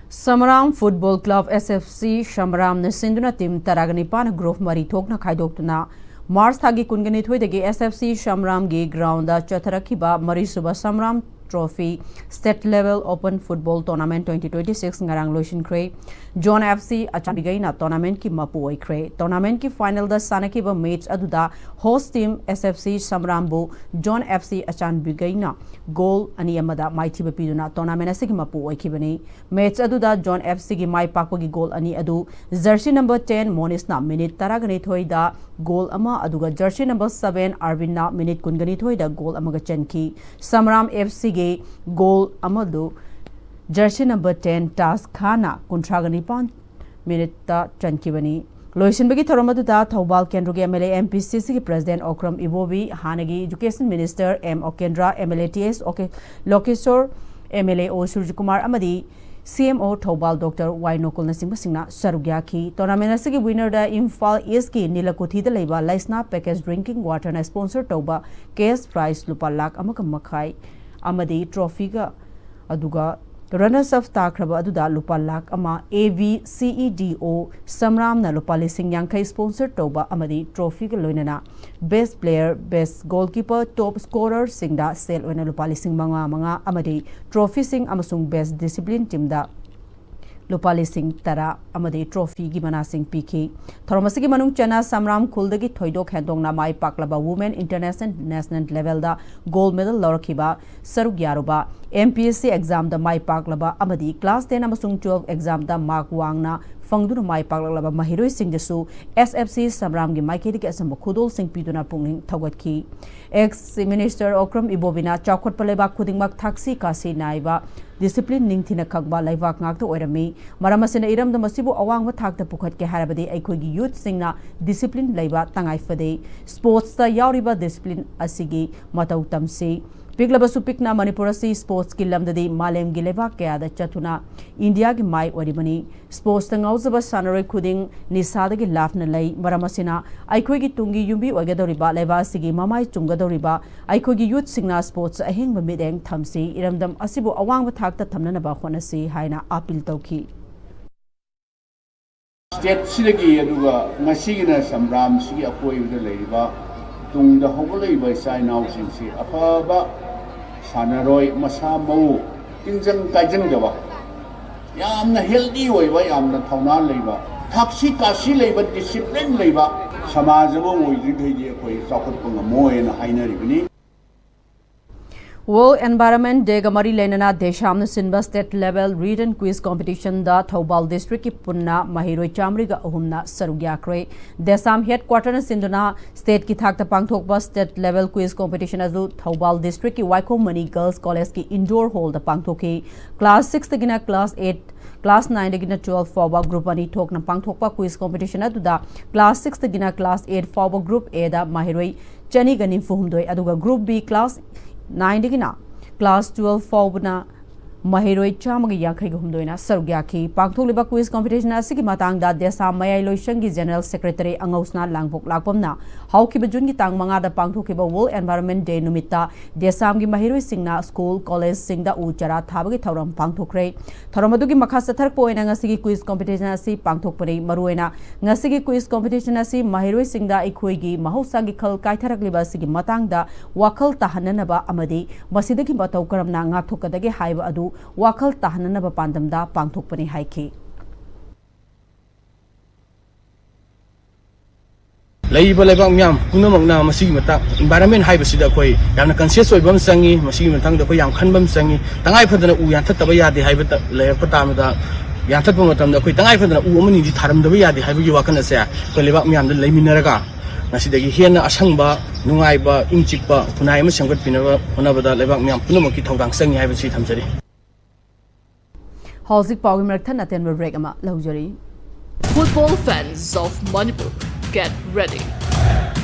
Samaram football club, S F C ꯁꯃꯔꯥꯝꯅ ꯁꯤꯟꯗꯨꯅ ꯇꯤꯝ ꯇꯔꯥꯒ ꯅꯤꯄꯥꯟ ꯒ꯭ꯔꯨꯞ ꯃꯔꯤ ꯊꯣꯛꯅ ꯈꯥꯏꯗꯣꯛꯇꯨꯅ ꯃꯥꯔꯆ ꯊꯥꯒꯤ ꯀꯨꯟꯒ ꯅꯤꯊꯣꯏꯗꯒꯤ S F C ꯁꯃꯔꯥꯝꯒꯤ ꯒ꯭ꯔꯥꯎꯟꯗ ꯆꯠꯊꯔꯛꯈꯤꯕ ꯃꯔꯤꯁꯨꯕ Samaram trophy state level open football tournament twenty twenty six ꯉꯔꯥꯡ ꯂꯣꯏꯁꯤꯟꯈ꯭ꯔꯦ꯫ ꯖꯣꯟ F C ꯑꯆꯥꯟꯕꯤꯒꯩꯅ ꯇꯣꯔꯅꯥꯃꯦꯟꯀꯤ ꯃꯄꯨ ꯑꯣꯏꯈ꯭ꯔꯦ꯫ ꯇꯣꯔꯅꯥꯃꯦꯟꯀꯤ ꯐꯥꯏꯅꯦꯜꯗ ꯁꯥꯟꯅꯈꯤꯕ ꯃꯦꯆ ꯑꯗꯨꯗ host team S F C ꯁꯃꯔꯥꯝꯕꯨ ꯖꯣꯟ F C ꯑꯆꯥꯟꯕꯤꯒꯩꯅ ꯒꯣꯜ ꯑꯅꯤ ꯑꯃꯗ ꯃꯥꯏꯊꯤꯕ ꯄꯤꯗꯨꯅ ꯇꯣꯔꯅꯥꯃꯦꯟ ꯑꯁꯤꯒꯤ ꯃꯄꯨ ꯑꯣꯏꯈꯤꯕꯅꯤ꯫ ꯃꯦꯆ ꯑꯗꯨꯗ ꯖꯣꯟ F Cꯒꯤ ꯃꯥꯏ ꯄꯥꯛꯄꯒꯤ ꯒꯣꯜ ꯑꯅꯤ ꯑꯗꯨ ꯖꯔꯁꯤ ꯅꯝꯕꯔ ten ꯃꯣꯅꯤꯁꯅ ꯃꯤꯅꯤꯠ ꯇꯔꯥꯒ ꯅꯤꯊꯣꯏꯗ ꯒꯣꯜ ꯑꯃ, ꯑꯗꯨꯒ ꯖꯔꯁꯤ ꯅꯝꯕꯔ seven ꯑꯥꯔꯕꯤꯟꯅ ꯃꯤꯅꯤꯠ ꯀꯨꯟꯒ ꯅꯤꯊꯣꯏꯗ ꯒꯣꯜ ꯑꯃꯒ ꯆꯟꯈꯤ꯫ ꯁꯃꯔꯥꯝ F Cꯒꯤ ꯒꯣꯜ ꯑꯃꯗꯨ ꯖꯔꯁꯤ ꯅꯝꯕꯔ ten ꯇꯥꯖ ꯈꯥꯟꯅ ꯀꯨꯟꯊ꯭ꯔꯥꯒ ꯅꯤꯄꯥꯟ ꯃꯤꯅꯤꯠꯇ ꯆꯟꯈꯤꯕꯅꯤ꯫ ꯂꯣꯏꯁꯤꯟꯕꯒꯤ ꯊꯧꯔꯝ ꯑꯗꯨꯗ ꯊꯧꯕꯥꯜ ꯀꯦꯟꯗ꯭ꯔꯒꯤ M L A, M P C Cꯒꯤ President Okram ꯏꯕꯣꯕꯤ, ꯍꯥꯟꯅꯒꯤ Education Minister M Okendra, M L A T S ꯑꯣꯀꯦ-, Lokeshor, M L A O Surajkumar ꯑꯃꯗꯤ C M O Thoubal Doctor Y ꯅꯣꯀꯨꯜꯅꯆꯤꯡꯕꯁꯤꯡꯅ ꯁꯔꯨꯛ ꯌꯥꯈꯤ꯫ ꯇꯣꯔꯅꯥꯃꯦꯟ ꯑꯁꯤꯒꯤ winnerꯗ ꯏꯝꯐꯥꯜ ꯏꯁꯀꯤ ꯅꯤꯂꯀꯨꯊꯤꯗ ꯂꯩꯕ ꯂꯩꯁꯅꯥ Package Drinking Waterꯅ sponsor ꯇꯧꯕ cash prize ꯂꯨꯄꯥ ꯂꯥꯈ ꯑꯃꯒ ꯃꯈꯥꯏ ꯑꯃꯗꯤ ꯇ꯭ꯔꯣꯐꯤꯒ, ꯑꯗꯨꯒ runners up ꯇꯥꯈ꯭ꯔꯕ ꯑꯗꯨꯗ ꯂꯨꯄꯥ ꯂꯥꯈ ꯑꯃ, A V C E D O ꯁꯝꯔꯥꯝꯅ ꯂꯨꯄꯥ ꯂꯤꯁꯤꯡ ꯌꯥꯡꯈꯩ sponsor ꯇꯧꯕ ꯑꯃꯗꯤ ꯇ꯭ꯔꯣꯐꯤꯒ ꯂꯣꯏꯅꯅ best player, best goalkeeper, top scorerꯁꯤꯡꯗ ꯁꯦꯜ ꯑꯣꯏꯅ ꯂꯨꯄꯥ ꯂꯤꯁꯤꯡ ꯃꯉꯥ ꯃꯉꯥ ꯑꯃꯗꯤ ꯇ꯭ꯔꯣꯐꯤꯁꯤꯡ ꯑꯃꯁꯨꯡ best discipline teamꯗ ꯂꯨꯄꯥ ꯂꯤꯁꯤꯡ ꯇꯔꯥ ꯑꯃꯗꯤ ꯇ꯭ꯔꯣꯐꯤꯒꯤ ꯃꯅꯥꯁꯤꯡ ꯄꯤꯈꯤ꯫ ꯊꯧꯔꯝ ꯑꯁꯤꯒꯤ ꯃꯅꯨꯡ ꯆꯟꯅ ꯁꯝꯔꯥꯝ ꯈꯨꯜꯗꯒꯤ ꯊꯣꯏꯗꯣꯛ ꯍꯦꯟꯗꯣꯛꯅ ꯃꯥꯏ ꯄꯥꯛꯂꯕ Women International National Levelꯗ gold medal ꯂꯧꯔꯛꯈꯤꯕ ꯁꯔꯨꯛ ꯌꯥꯔꯨꯕ, M P S C examꯗ ꯃꯥꯏ ꯄꯥꯛꯂꯕ ꯑꯃꯗꯤ class ten ꯑꯃꯁꯨꯡ twelve examꯗ mark ꯋꯥꯡꯅ ꯐꯪꯗꯨꯅ ꯃꯥꯏ ꯄꯥꯛꯂꯛꯂꯕ ꯃꯍꯩꯔꯣꯏꯁꯤꯡꯗꯁꯨ S F C ꯁꯝꯔꯥꯝꯒꯤ ꯃꯥꯏꯀꯩꯗꯒꯤ ꯑꯆꯝꯕ ꯈꯨꯗꯣꯜꯁꯤꯡ ꯄꯤꯗꯨꯅ ꯄꯨꯛꯅꯤꯡ ꯊꯧꯒꯠꯈꯤ꯫ Ex Minister Okram Ibobiꯅ ꯆꯥꯎꯈꯠꯄ ꯂꯩꯕꯥꯛ ꯈꯨꯗꯤꯡꯃꯛ ꯊꯛꯁꯤ ꯈꯥꯁꯤ ꯅꯥꯏꯕ, discipline ꯅꯤꯡꯊꯤꯅ ꯈꯪꯕ ꯂꯩꯕꯥꯛ ꯉꯥꯛꯇ ꯑꯣꯏꯔꯝꯃꯤ꯫ ꯃꯔꯝ ꯑꯁꯤꯅ ꯏꯔꯝꯗꯝ ꯑꯁꯤꯕꯨ ꯑꯋꯥꯡꯕ ꯊꯥꯛꯇ ꯄꯨꯈꯠꯀꯦ ꯍꯥꯏꯔꯕꯗꯤ ꯑꯩꯈꯣꯏꯒꯤ youthꯁꯤꯡꯅ discipline ꯂꯩꯕ ꯇꯉꯥꯏ ꯐꯗꯦ꯫ Sportsꯇ ꯌꯥꯎꯔꯤꯕ discipline ꯑꯁꯤꯒꯤ ꯃꯇꯧ ꯇꯝꯁꯤ꯫ ꯄꯤꯛꯂꯕꯁꯨ ꯄꯤꯛꯅ ꯃꯅꯤꯄꯨꯔ ꯑꯁꯤ sportsꯀꯤ ꯂꯝꯗꯗꯤ ꯃꯥꯂꯦꯝꯒꯤ ꯂꯩꯕꯥꯛ ꯀꯌꯥꯗ ꯆꯠꯇꯨꯅ ꯏꯟꯗꯤꯌꯥꯒꯤ ꯃꯥꯏ ꯑꯣꯏꯔꯤꯕꯅꯤ꯫ Sportsꯇ ꯉꯥꯎꯖꯕ ꯁꯥꯟꯅꯔꯣꯏ ꯈꯨꯗꯤꯡ ꯅꯤꯁꯥꯗꯒꯤ ꯂꯥꯞꯅ ꯂꯩ꯫ ꯃꯔꯝ ꯑꯁꯤꯅ ꯑꯩꯈꯣꯏꯒꯤ ꯇꯨꯡꯒꯤ ꯌꯨꯝꯕꯤ ꯑꯣꯏꯒꯗꯧꯔꯤꯕ ꯂꯩꯕꯥꯛ ꯑꯁꯤꯒꯤ ꯃꯃꯥꯏ ꯆꯨꯝꯒꯗꯧꯔꯤꯕ ꯑꯩꯈꯣꯏꯒꯤ youthꯁꯤꯡꯅ sports ꯑꯍꯦꯟꯕ ꯃꯤꯠꯌꯦꯡ ꯊꯝꯁꯤ, ꯏꯔꯝꯗꯝ ꯑꯁꯤꯕꯨ ꯑꯋꯥꯡꯕ ꯊꯥꯛꯇ ꯊꯝꯅꯅꯕ ꯍꯣꯠꯅꯁꯤ ꯍꯥꯏꯅ appeal ꯇꯧꯈꯤ꯫ Stateꯁꯤꯗꯒꯤ ꯑꯗꯨꯒ ꯉꯁꯤꯒꯤꯅ ꯁꯝꯔꯥꯝꯁꯤꯒꯤ ꯑꯀꯣꯏꯕꯗ ꯂꯩꯔꯤꯕ ꯇꯨꯡꯗ ꯍꯧꯒꯠꯂꯛꯏꯕ ꯏꯆꯥ ꯏꯅꯥꯎꯁꯤꯡꯁꯤ ꯑꯐꯕ ꯁꯥꯟꯅꯔꯣꯏ, ꯃꯁꯥ ꯃꯎ ꯇꯤꯟꯖꯪ ꯀꯥꯏꯖꯪꯗꯕ, ꯌꯥꯝꯅ healthy ꯑꯣꯏꯕ, ꯌꯥꯝꯅ ꯊꯧꯅꯥ ꯂꯩꯕ, ꯊꯛꯁꯤ ꯈꯥꯁꯤ ꯂꯩꯕ, discipline ꯂꯩꯕ ꯁꯃꯥꯖ ꯑꯃ ꯑꯣꯏꯗ꯭ꯔꯤꯈꯩꯗꯤ ꯑꯩꯈꯣꯏ ꯆꯥꯎꯈꯠꯄ ꯉꯝꯃꯣꯏꯅ ꯍꯥꯏꯅꯔꯤꯕꯅꯤ꯫ World Environment Dayꯒ ꯃꯔꯤ ꯂꯩꯅꯅ ꯗꯦꯁꯥꯝꯅ ꯁꯤꯟꯕ state level written quiz competitionꯗ Thoubal districtꯀꯤ ꯄꯨꯟꯅ ꯃꯍꯩꯔꯣꯏ ꯆꯥꯃꯔꯤꯒ ꯑꯍꯨꯝꯅ ꯁꯔꯨꯛ ꯌꯥꯈ꯭ꯔꯦ꯫ ꯗꯦꯁꯥꯝ headquarterꯅ ꯁꯤꯟꯗꯨꯅ stateꯀꯤ ꯊꯥꯛꯇ ꯄꯥꯡꯊꯣꯛꯄ state level quiz competition ꯑꯗꯨ ꯊꯧꯕꯥꯜ districtꯀꯤ ꯋꯥꯏꯈꯣꯝ ꯃꯅꯤ Girls Collegeꯀꯤ indoor hallꯗ ꯄꯥꯡꯊꯣꯛꯈꯤ꯫ Class sixꯇꯒꯤꯅ class eight, class nineꯗꯒꯤꯅ twelve ꯐꯥꯎꯕ group ꯑꯅꯤ ꯊꯣꯛꯅ ꯄꯥꯡꯊꯣꯛꯄ quiz competition ꯑꯗꯨꯗ class sixꯇꯒꯤꯅ class eight ꯐꯥꯎꯕ group Aꯗ ꯃꯍꯩꯔꯣꯏ ꯆꯅꯤꯒ ꯅꯤꯐꯨ ꯍꯨꯝꯗꯣꯏ, ꯑꯗꯨꯒ group B class nineꯗꯒꯤꯅ class twelve ꯐꯥꯎꯕꯅ ꯃꯍꯩꯔꯣꯏ ꯆꯥꯝꯃꯒ ꯌꯥꯡꯈꯩꯒ ꯍꯨꯝꯗꯣꯏꯅ ꯁꯔꯨꯛ ꯌꯥꯈꯤ꯫ ꯄꯥꯡꯊꯣꯛꯂꯤꯕ quiz competition ꯑꯁꯤꯒꯤ ꯃꯇꯥꯡꯗ ꯗꯦꯁꯥꯝ ꯃꯌꯥꯏ ꯂꯣꯏꯁꯪꯒꯤ General Secretary ꯑꯉꯧꯁꯅꯥ ꯂꯥꯡꯕꯣꯛ ꯂꯥꯛꯄꯝꯅ ꯍꯧꯈꯤꯕ Juneꯒꯤ ꯇꯥꯡ ꯃꯉꯥꯗ ꯄꯥꯡꯊꯣꯛꯈꯤꯕ World Environment Day ꯅꯨꯃꯤꯠꯇ ꯗꯦꯁꯥꯝꯒꯤ ꯃꯍꯩꯔꯣꯏꯁꯤꯡꯅ school, collegeꯁꯤꯡꯗ ꯎ ꯆꯥꯔꯥ ꯊꯥꯕꯒꯤ ꯊꯧꯔꯝ ꯄꯥꯡꯊꯣꯛꯈ꯭ꯔꯦ꯫ ꯊꯧꯔꯝ ꯑꯗꯨꯒꯤ ꯃꯈꯥ ꯆꯠꯊꯔꯛꯄ ꯑꯣꯏꯅ ꯉꯁꯤꯒꯤ quiz competition ꯑꯁꯤ ꯄꯥꯡꯊꯣꯛꯄꯅꯤ꯫ ꯃꯔꯨꯑꯣꯏꯅ ꯉꯁꯤꯒꯤ quiz competition ꯑꯁꯤ ꯃꯍꯩꯔꯣꯏꯁꯤꯡꯗ ꯑꯩꯈꯣꯏꯒꯤ ꯃꯍꯧꯁꯥꯒꯤ ꯈꯜ ꯀꯥꯏꯊꯔꯛꯂꯤꯕ ꯑꯁꯤꯒꯤ ꯃꯇꯥꯡꯗ ꯋꯥꯈꯜ ꯇꯥꯍꯟꯅꯅꯕ ꯑꯃꯗꯤ ꯃꯁꯤꯗꯒꯤ ꯃꯇꯧ ꯀꯔꯝꯅ ꯉꯥꯛꯊꯣꯛꯀꯗꯒꯦ ꯍꯥꯏꯕ ꯑꯗꯨ ꯋꯥꯈꯜ ꯇꯥꯍꯟꯅꯅꯕ ꯄꯥꯟꯗꯝꯗ ꯄꯥꯡꯊꯣꯛꯄꯅꯤ ꯍꯥꯏꯈꯤ꯫ ꯂꯩꯔꯤꯕ ꯂꯩꯕꯥꯛ ꯃꯤꯌꯥꯝ ꯄꯨꯝꯅꯃꯛꯅ ꯃꯁꯤꯒꯤ ꯃꯇꯥꯡ, environment ꯍꯥꯏꯕꯁꯤꯗ ꯑꯩꯈꯣꯏ ꯌꯥꯝꯅ conscious ꯑꯣꯏꯕ ꯑꯃ ꯆꯪꯉꯤ꯫ ꯃꯁꯤꯒꯤ ꯃꯇꯥꯡꯗ ꯑꯩꯈꯣꯏ ꯌꯥꯝ ꯈꯟꯕ ꯑꯃ ꯆꯪꯉꯤ꯫ ꯇꯉꯥꯏ ꯐꯗꯅ ꯎ ꯌꯥꯟꯊꯠꯇꯕ ꯌꯥꯗꯦ ꯍꯥꯏꯕ ꯂꯩꯔꯛꯄ ꯇꯥꯕꯗ, ꯌꯥꯟꯊꯠꯄ ꯃꯇꯝꯗ ꯑꯩꯈꯣꯏ ꯇꯉꯥꯏ ꯐꯗꯅ ꯎ ꯑꯃꯅꯤꯗꯤ ꯊꯥꯔꯝꯗꯕ ꯌꯥꯗꯦ ꯍꯥꯏꯕꯒꯤ ꯋꯥꯈꯜ ꯑꯁꯦ ꯑꯩꯈꯣꯏ ꯂꯩꯕꯥꯛ ꯃꯤꯌꯥꯝꯗ ꯂꯩꯃꯤꯟꯅꯔꯒ ꯉꯁꯤꯗꯒꯤ ꯍꯦꯟꯅ ꯑꯁꯪꯕ, ꯅꯨꯡꯉꯥꯏꯕ, ꯏꯪ ꯆꯤꯛꯄ ꯈꯨꯟꯅꯥꯏ ꯑꯃ ꯁꯦꯝꯒꯠꯄꯤꯅꯕ ꯍꯣꯠꯅꯕꯗ ꯂꯩꯕꯥꯛ ꯃꯤꯌꯥꯝ ꯄꯨꯝꯅꯃꯛꯀꯤ ꯊꯧꯗꯥꯡ ꯆꯪꯉꯤ ꯍꯥꯏꯕꯁꯤ ꯊꯝꯖꯔꯤ꯫ ꯍꯧꯖꯤꯛ ꯄꯥꯎꯒꯤ ꯃꯔꯛ ꯊꯠꯅ ꯇꯦꯟꯕ break ꯑꯃ ꯂꯧꯖꯔꯤ꯫ Football fans of Manipur, get ready.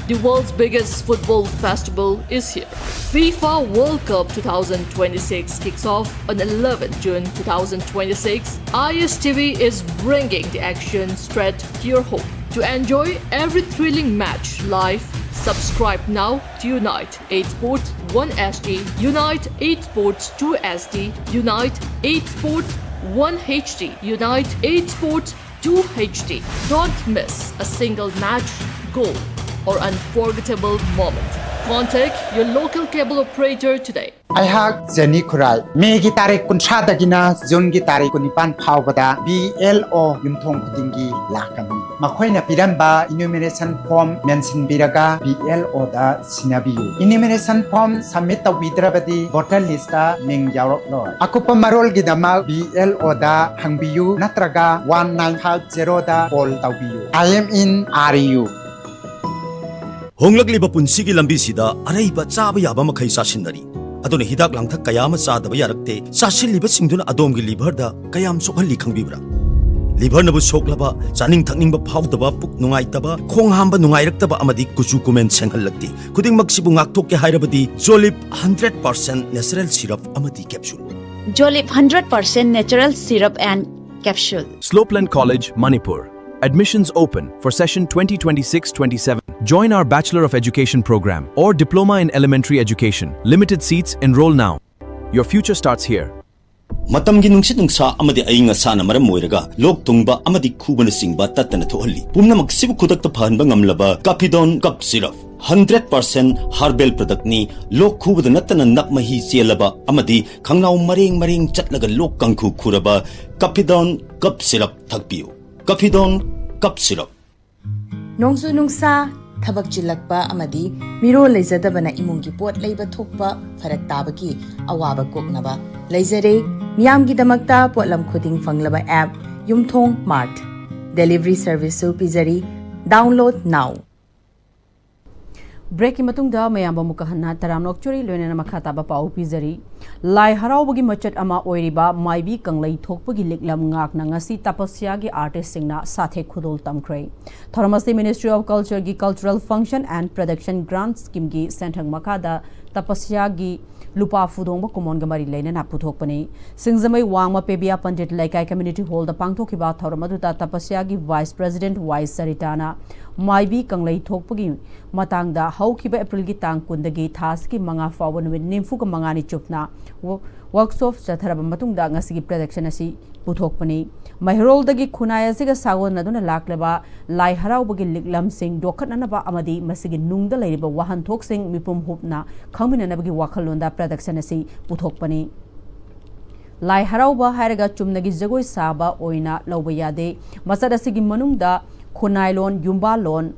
The world's biggest football festival is here. FIFA World Cup two thousand twenty-six kicks off on eleventh June two thousand twenty-six. I S T V is bringing the action straight to your home. To enjoy every thrilling match live, subscribe now to Unite eight Sports one S D, Unite eight Sports two S D, Unite eight Sports one H D, Unite eight Sports two H D. Don't miss a single match, goal, or unforgettable moment. Contact your local cable operator today. ꯑꯩꯍꯥꯛ ꯖꯦꯅꯤ ꯈꯨꯔꯥꯏ꯫ ꯃꯦꯒꯤ ꯇꯥꯔꯤꯛ ꯀꯨꯟꯊ꯭ꯔꯥꯗꯒꯤꯅ ꯖꯨꯟꯒꯤ ꯇꯥꯔꯤꯛ ꯀꯨꯟꯅꯤꯄꯥꯟ ꯐꯥꯎꯕꯗ B L O ꯌꯨꯝꯊꯣꯡ ꯈꯨꯗꯤꯡꯒꯤ ꯂꯥꯛꯀꯅꯤ꯫ ꯃꯈꯣꯏꯅ ꯄꯤꯔꯝꯕ enumeration form ꯃꯦꯟꯁꯤꯟꯕꯤꯔꯒ B L O ꯗ ꯁꯤꯟꯅꯕꯤꯌꯨ꯫ Enumeration form submit ꯇꯧꯕꯤꯗ꯭ꯔꯕꯗꯤ voter list ꯇ ꯃꯤꯡ ꯌꯥꯎꯔꯛꯂꯣꯏ꯫ ꯑꯀꯨꯞꯄ ꯃꯔꯣꯜꯒꯤꯗꯃꯛ B L O ꯗ ꯍꯪꯕꯤꯌꯨ ꯅꯠꯇ꯭ꯔꯒ one nine five zero ꯗ call ꯇꯧꯕꯤꯌꯨ꯫ I am in R U. ꯍꯣꯡꯂꯛꯂꯤꯕ ꯄꯨꯟꯁꯤꯒꯤ ꯂꯝꯕꯤꯁꯤꯗ ꯑꯔꯩꯕ ꯆꯥꯕ ꯌꯥꯕ ꯃꯈꯩ ꯆꯥꯁꯤꯟꯅꯔꯤ꯫ ꯑꯗꯨꯅ ꯍꯤꯗꯥꯛ ꯂꯥꯡꯊꯛ ꯀꯌꯥ ꯑꯃ ꯆꯥꯗꯕ ꯌꯥꯔꯛꯇꯦ꯫ ꯆꯥꯁꯤꯜꯂꯤꯕꯁꯤꯡꯗꯨꯅ ꯑꯗꯣꯝꯒꯤ liver ꯗ ꯀꯌꯥꯝ ꯁꯣꯛꯍꯜꯂꯤ ꯈꯪꯕꯤꯕ꯭ꯔꯥ? Liver ꯅꯕꯨ ꯁꯣꯛꯂꯕ, ꯆꯥꯅꯤꯡ ꯊꯛꯅꯤꯡꯕ ꯐꯥꯎꯗꯕ, ꯄꯨꯛ ꯅꯨꯡꯉꯥꯏꯇꯕ, ꯈꯣꯡ ꯍꯥꯝꯕ ꯅꯨꯡꯉꯥꯏꯔꯛꯇꯕ ꯑꯃꯗꯤ ꯀꯨꯆꯨ ꯀꯨꯃꯦꯟ ꯁꯦꯡꯍꯜꯂꯛꯇꯦ꯫ ꯈꯨꯗꯤꯡꯃꯛꯁꯤꯕꯨ ꯉꯥꯛꯊꯣꯛꯀꯦ ꯍꯥꯏꯔꯕꯗꯤ Jolib hundred percent natural syrup ꯑꯃꯗꯤ capsule꯫ Jolib hundred percent natural syrup and capsule. Slopeland College, Manipur. Admissions open for session twenty twenty-six twenty-seven. Join our Bachelor of Education program or Diploma in Elementary Education. Limited seats, enroll now. Your future starts here. ꯃꯇꯝꯒꯤ ꯅꯨꯡꯁꯤꯠ ꯅꯨꯡꯁꯥ ꯑꯃꯗꯤ ꯑꯏꯪ ꯑꯁꯥꯅ ꯃꯔꯝ ꯑꯣꯏꯔꯒ ꯂꯣꯛ ꯊꯨꯡꯕ ꯑꯃꯗꯤ ꯈꯨꯕꯅꯆꯤꯡꯕ ꯇꯠꯇꯅ ꯊꯣꯛꯍꯜꯂꯤ꯫ ꯄꯨꯝꯅꯃꯛꯁꯤꯕꯨ ꯈꯨꯗꯛꯇ ꯐꯍꯟꯕ ꯉꯝꯂꯕ Capidon cough syrup꯫ Hundred percent herbal ꯄ꯭ꯔꯗꯛꯅꯤ꯫ ꯂꯣꯛ ꯈꯨꯕꯗ ꯅꯠꯇꯅ ꯅꯞ ꯃꯍꯤ ꯆꯦꯜꯂꯕ ꯑꯃꯗꯤ ꯈꯪꯅꯥꯎ ꯃꯔꯦꯡ ꯃꯔꯦꯡ ꯆꯠꯂꯒ ꯂꯣꯛ ꯀꯥꯡꯈꯨ ꯈꯨꯔꯕ ꯀꯐꯤꯗꯣꯟ ꯀꯞ ꯁꯤꯔꯞ ꯊꯛꯄꯤꯌꯨ꯫ ꯀꯐꯤꯗꯣꯟ ꯀꯞ ꯁꯤꯔꯞ꯫ ꯅꯣꯡꯖꯨ ꯅꯨꯡꯁꯥ, ꯊꯕꯛ ꯆꯤꯜꯂꯛꯄ ꯑꯃꯗꯤ ꯃꯤꯔꯣꯜ ꯂꯩꯖꯗꯕꯅ ꯏꯃꯨꯡꯒꯤ ꯄꯣꯠ ꯂꯩꯕ ꯊꯣꯛꯄ ꯐꯔꯛ ꯇꯥꯕꯒꯤ ꯑꯋꯥꯕ ꯀꯣꯛꯅꯕ ꯂꯩꯖꯔꯦ꯫ ꯃꯤꯌꯥꯝꯒꯤꯗꯃꯛꯇ ꯄꯣꯠꯂꯝ ꯈꯨꯗꯤꯡ ꯐꯪꯂꯕ app ꯌꯨꯝꯊꯣꯡ Mart delivery service ꯁꯨ ꯄꯤꯖꯔꯤ꯫ Download now꯫ Break ꯀꯤ ꯃꯇꯨꯡꯗ ꯃꯌꯥꯝꯕꯨ ꯑꯃꯨꯛꯀ ꯍꯟꯅ ꯇꯔꯥꯝꯅ ꯑꯣꯛꯆꯔꯤ, ꯂꯣꯏꯅꯅ ꯃꯈꯥ ꯇꯥꯕ ꯄꯥꯎ ꯄꯤꯖꯔꯤ꯫ ꯂꯥꯏ ꯍꯔꯥꯎꯕꯒꯤ ꯃꯆꯠ ꯑꯃ ꯑꯣꯏꯔꯤꯕ ꯃꯥꯏꯕꯤ ꯀꯪꯂꯩ ꯊꯣꯛꯄꯒꯤ ꯂꯤꯛꯂꯝ ꯉꯥꯛꯅ ꯉꯁꯤ ꯇꯄꯁ꯭ꯌꯥꯒꯤ artist ꯁꯤꯡꯅ ꯁꯥꯊꯦꯛ ꯈꯨꯗꯣꯜ ꯇꯝꯈ꯭ꯔꯦ꯫ ꯊꯧꯔꯝ ꯑꯁꯤ Ministry of Culture ꯒꯤ Cultural Function and Production Grant Scheme ꯒꯤ ꯁꯦꯟꯊꯪ ꯃꯈꯥꯗ ꯇꯄꯁ꯭ꯌꯥꯒꯤ ꯂꯨꯄꯥ ꯐꯨꯗꯣꯡꯕ ꯀꯨꯃꯣꯟꯒ ꯃꯔꯤ ꯂꯩꯅꯅ ꯄꯨꯊꯣꯛꯄꯅꯤ꯫ ꯁꯤꯡꯖꯃꯩ ꯋꯥꯡꯃ ꯄꯦꯕꯤꯌꯥ ꯄꯟꯗꯤꯠ ꯂꯩꯀꯥꯏ community hall ꯗ ꯄꯥꯡꯊꯣꯛꯈꯤꯕ ꯊꯧꯔꯝ ꯑꯗꯨꯗ ꯇꯄꯁ꯭ꯌꯥꯒꯤ vice president ꯋꯥꯏ ꯁꯔꯤꯇꯥꯅ ꯃꯥꯏꯕꯤ ꯀꯪꯂꯩ ꯊꯣꯛꯄꯒꯤ ꯃꯇꯥꯡꯗ ꯍꯧꯈꯤꯕ April ꯒꯤ ꯇꯥꯡ ꯀꯨꯟꯗꯒꯤ ꯊꯥ ꯑꯁꯤꯒꯤ ꯃꯉꯥ ꯐꯥꯎꯕ ꯅꯨꯃꯤꯠ ꯅꯤꯐꯨꯒ ꯃꯉꯥꯅꯤ ꯆꯨꯞꯅ wo-, workshop ꯆꯠꯊꯔꯕ ꯃꯇꯨꯡꯗ ꯉꯁꯤꯒꯤ production ꯑꯁꯤ ꯄꯨꯊꯣꯛꯄꯅꯤ꯫ ꯃꯩꯍꯧꯔꯣꯜꯗꯒꯤ ꯈꯨꯟꯅꯥꯏ ꯑꯁꯤꯒ ꯁꯥꯒꯣꯟꯅꯗꯨꯅ ꯂꯥꯛꯂꯕ ꯂꯥꯏ ꯍꯔꯥꯎꯕꯒꯤ ꯂꯤꯛꯂꯝꯁꯤꯡ ꯌꯣꯛꯈꯠꯅꯅꯕ ꯑꯃꯗꯤ ꯃꯁꯤꯒꯤ ꯅꯨꯡꯗ ꯂꯩꯔꯤꯕ ꯋꯥꯍꯟꯊꯣꯛꯁꯤꯡ ꯃꯤꯄꯨꯝ ꯍꯨꯞꯅ ꯈꯪꯃꯤꯟꯅꯅꯕꯒꯤ ꯋꯥꯈꯜꯂꯣꯟꯗ production ꯑꯁꯤ ꯄꯨꯊꯣꯛꯄꯅꯤ꯫ ꯂꯥꯏ ꯍꯔꯥꯎꯕ ꯍꯥꯏꯔꯒ ꯆꯨꯝꯅꯒꯤ ꯖꯒꯣꯏ ꯁꯥꯕ ꯑꯣꯏꯅ ꯂꯧꯕ ꯌꯥꯗꯦ꯫ ꯃꯆꯠ ꯑꯁꯤꯒꯤ ꯃꯅꯨꯡꯗ ꯈꯨꯟꯅꯥꯏꯂꯣꯟ, ꯌꯨꯝꯕꯥꯜꯂꯣꯟ,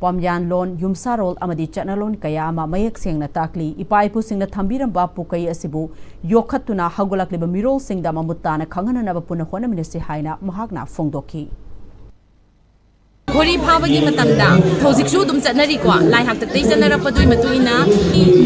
ꯄꯥꯝꯌꯥꯟꯂꯣꯟ, ꯌꯨꯝꯁꯥꯔꯣꯜ ꯑꯃꯗꯤ ꯆꯠꯅꯂꯣꯟ ꯀꯌꯥ ꯑꯃ ꯃꯌꯦꯛ ꯁꯦꯡꯅ ꯇꯥꯛꯂꯤ꯫ ꯏꯄꯥ ꯏꯄꯨꯁꯤꯡꯅ ꯊꯝꯕꯤꯔꯝꯕ ꯄꯨꯀꯩ ꯑꯁꯤꯕꯨ ꯌꯣꯛꯈꯠꯇꯨꯅ ꯍꯧꯒꯠꯂꯛꯂꯤꯕ ꯃꯤꯔꯣꯜꯁꯤꯡꯗ ꯃꯃꯨꯠ ꯇꯥꯅ ꯈꯪꯍꯟꯅꯅꯕ ꯄꯨꯟꯅ ꯍꯣꯠꯅꯃꯤꯟꯅꯁꯤ ꯍꯥꯏꯅ ꯃꯍꯥꯛꯅ ꯐꯣꯡꯗꯣꯛꯈꯤ꯫ ꯈꯣꯔꯤ ꯐꯥꯕꯒꯤ ꯃꯇꯝꯗ ꯍꯧꯖꯤꯛꯁꯨ ꯑꯗꯨꯝ ꯆꯠꯅꯔꯤꯀꯣ꯫ ꯂꯥꯏ ꯍꯥꯛꯇꯛꯇꯒꯤ ꯆꯠꯅꯔꯛꯄꯗꯨꯒꯤ ꯃꯇꯨꯡ ꯏꯟꯅ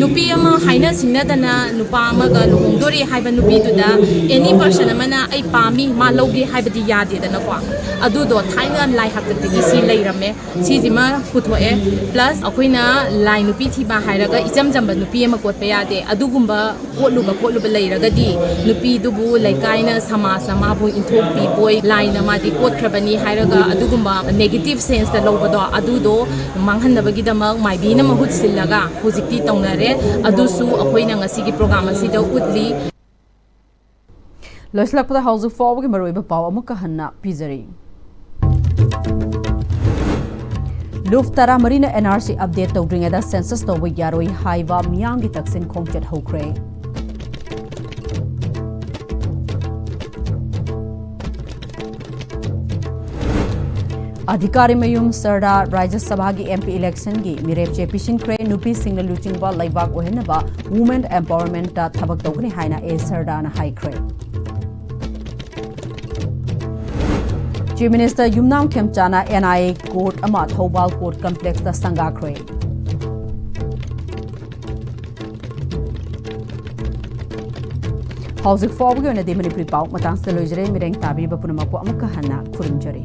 ꯅꯨꯄꯤ ꯑꯃ ꯍꯥꯏꯅ ꯁꯤꯡꯅꯗꯅ ꯅꯨꯄꯥ ꯑꯃꯒ ꯂꯨꯍꯣꯡꯗꯣꯔꯦ ꯍꯥꯏꯕ ꯅꯨꯄꯤꯗꯨꯗ any person ꯑꯃꯅ "ꯑꯩ ꯄꯥꯝꯃꯤ, ꯃꯥ ꯂꯧꯒꯦ" ꯍꯥꯏꯕꯗꯤ ꯌꯥꯗꯦꯗꯅꯀꯣ꯫ ꯑꯗꯨꯗꯣ ꯊꯥꯏꯅ ꯂꯥꯏ ꯍꯥꯛꯇꯛꯇꯒꯤ ꯁꯤ ꯂꯩꯔꯝꯃꯦ꯫ ꯁꯤꯁꯤꯃ ꯄꯨꯊꯣꯛꯑꯦ꯫ Plus ꯑꯩꯈꯣꯏꯅ ꯂꯥꯏ ꯅꯨꯄꯤ ꯊꯤꯕ ꯍꯥꯏꯔꯒ ꯏꯆꯝ ꯆꯝꯕ ꯅꯨꯄꯤ ꯑꯃ ꯀꯣꯠꯄ ꯌꯥꯗꯦ꯫ ꯑꯗꯨꯒꯨꯝꯕ ꯀꯣꯠꯂꯨꯕ ꯈꯣꯠꯂꯨꯕ ꯂꯩꯔꯒꯗꯤ ꯅꯨꯄꯤꯗꯨꯕꯨ ꯂꯩꯀꯥꯏꯅ, ꯁꯃꯥꯖꯅ ꯃꯥꯕꯨ ꯏꯟꯊꯣꯛꯄꯤꯕꯣꯏ, ꯂꯥꯏꯅ ꯃꯥꯗꯤ ꯀꯣꯠꯈ꯭ꯔꯕꯅꯤ ꯍꯥꯏꯔꯒ ꯑꯗꯨꯒꯨꯝꯕ negative sense ꯇ ꯂꯧꯕꯗꯣ, ꯑꯗꯨꯗꯣ ꯃꯥꯡꯍꯟꯅꯕꯒꯤꯗꯃꯛ ꯃꯥꯏꯕꯤꯅ ꯃꯍꯨꯠ ꯁꯤꯜꯂꯒ ꯍꯧꯖꯤꯛꯇꯤ ꯇꯧꯅꯔꯦ꯫ ꯑꯗꯨꯁꯨ ꯑꯩꯈꯣꯏꯅ ꯉꯁꯤꯒꯤ program ꯑꯁꯤꯗ ꯎꯠꯂꯤ꯫ ꯂꯣꯏꯁꯤꯜꯂꯛꯄꯗ ꯍꯧꯖꯤꯛ ꯐꯥꯎꯕꯒꯤ ꯃꯔꯨꯑꯣꯏꯕ ꯄꯥꯎ ꯑꯃꯨꯛꯀ ꯍꯟꯅ ꯄꯤꯖꯔꯤ꯫ ꯂꯨꯞ ꯇꯔꯥꯃꯔꯤꯅ NRC update ꯇꯧꯗ꯭ꯔꯤꯉꯩꯗ census ꯇꯧꯕ ꯌꯥꯔꯣꯏ ꯍꯥꯏꯕ ꯃꯤꯌꯥꯝꯒꯤ ꯇꯛꯁꯤꯟ ꯈꯣꯡꯆꯠ ꯍꯧꯈ꯭ꯔꯦ꯫ ꯑꯙꯤꯀꯥꯔꯤ ꯃꯌꯨꯝ ꯁꯔꯗꯥ ꯔꯥꯖ꯭ꯌ ꯁꯚꯥꯒꯤ MP electionꯒꯤ ꯃꯤꯔꯦꯞ ꯆꯦ ꯄꯤꯁꯤꯟꯈ꯭ꯔꯦ꯫ ꯅꯨꯄꯤꯁꯤꯡꯅ ꯂꯨꯆꯤꯡꯕ ꯂꯩꯕꯥꯛ ꯑꯣꯏꯍꯟꯅꯕ women empowermentꯇ ꯊꯕꯛ ꯇꯧꯒꯅꯤ ꯍꯥꯏꯅ ꯑꯦ ꯁꯔꯗꯥꯅ ꯍꯥꯏꯈ꯭ꯔꯦ꯫ Chief Minister ꯌꯨꯝꯅꯥꯝ ꯈꯦꯝꯆꯥꯅ NIA court ꯑꯃ ꯊꯧꯕꯥꯜ court complexꯇ ꯁꯪꯒꯥꯈ꯭ꯔꯦ꯫ ꯍꯧꯖꯤꯛ ꯐꯥꯎꯕꯒꯤ ꯑꯣꯏꯅꯗꯤ ꯃꯅꯤꯄꯨꯔꯤ ꯄꯥꯎ ꯃꯇꯥꯡꯁꯤꯗ ꯂꯣꯏꯖꯔꯦ꯫ ꯃꯤꯔꯦꯡ ꯇꯥꯕꯤꯕ ꯄꯨꯝꯅꯃꯛꯄꯨ ꯑꯃꯨꯛꯀ ꯍꯟꯅ ꯈꯨꯔꯨꯝꯖꯔꯤ꯫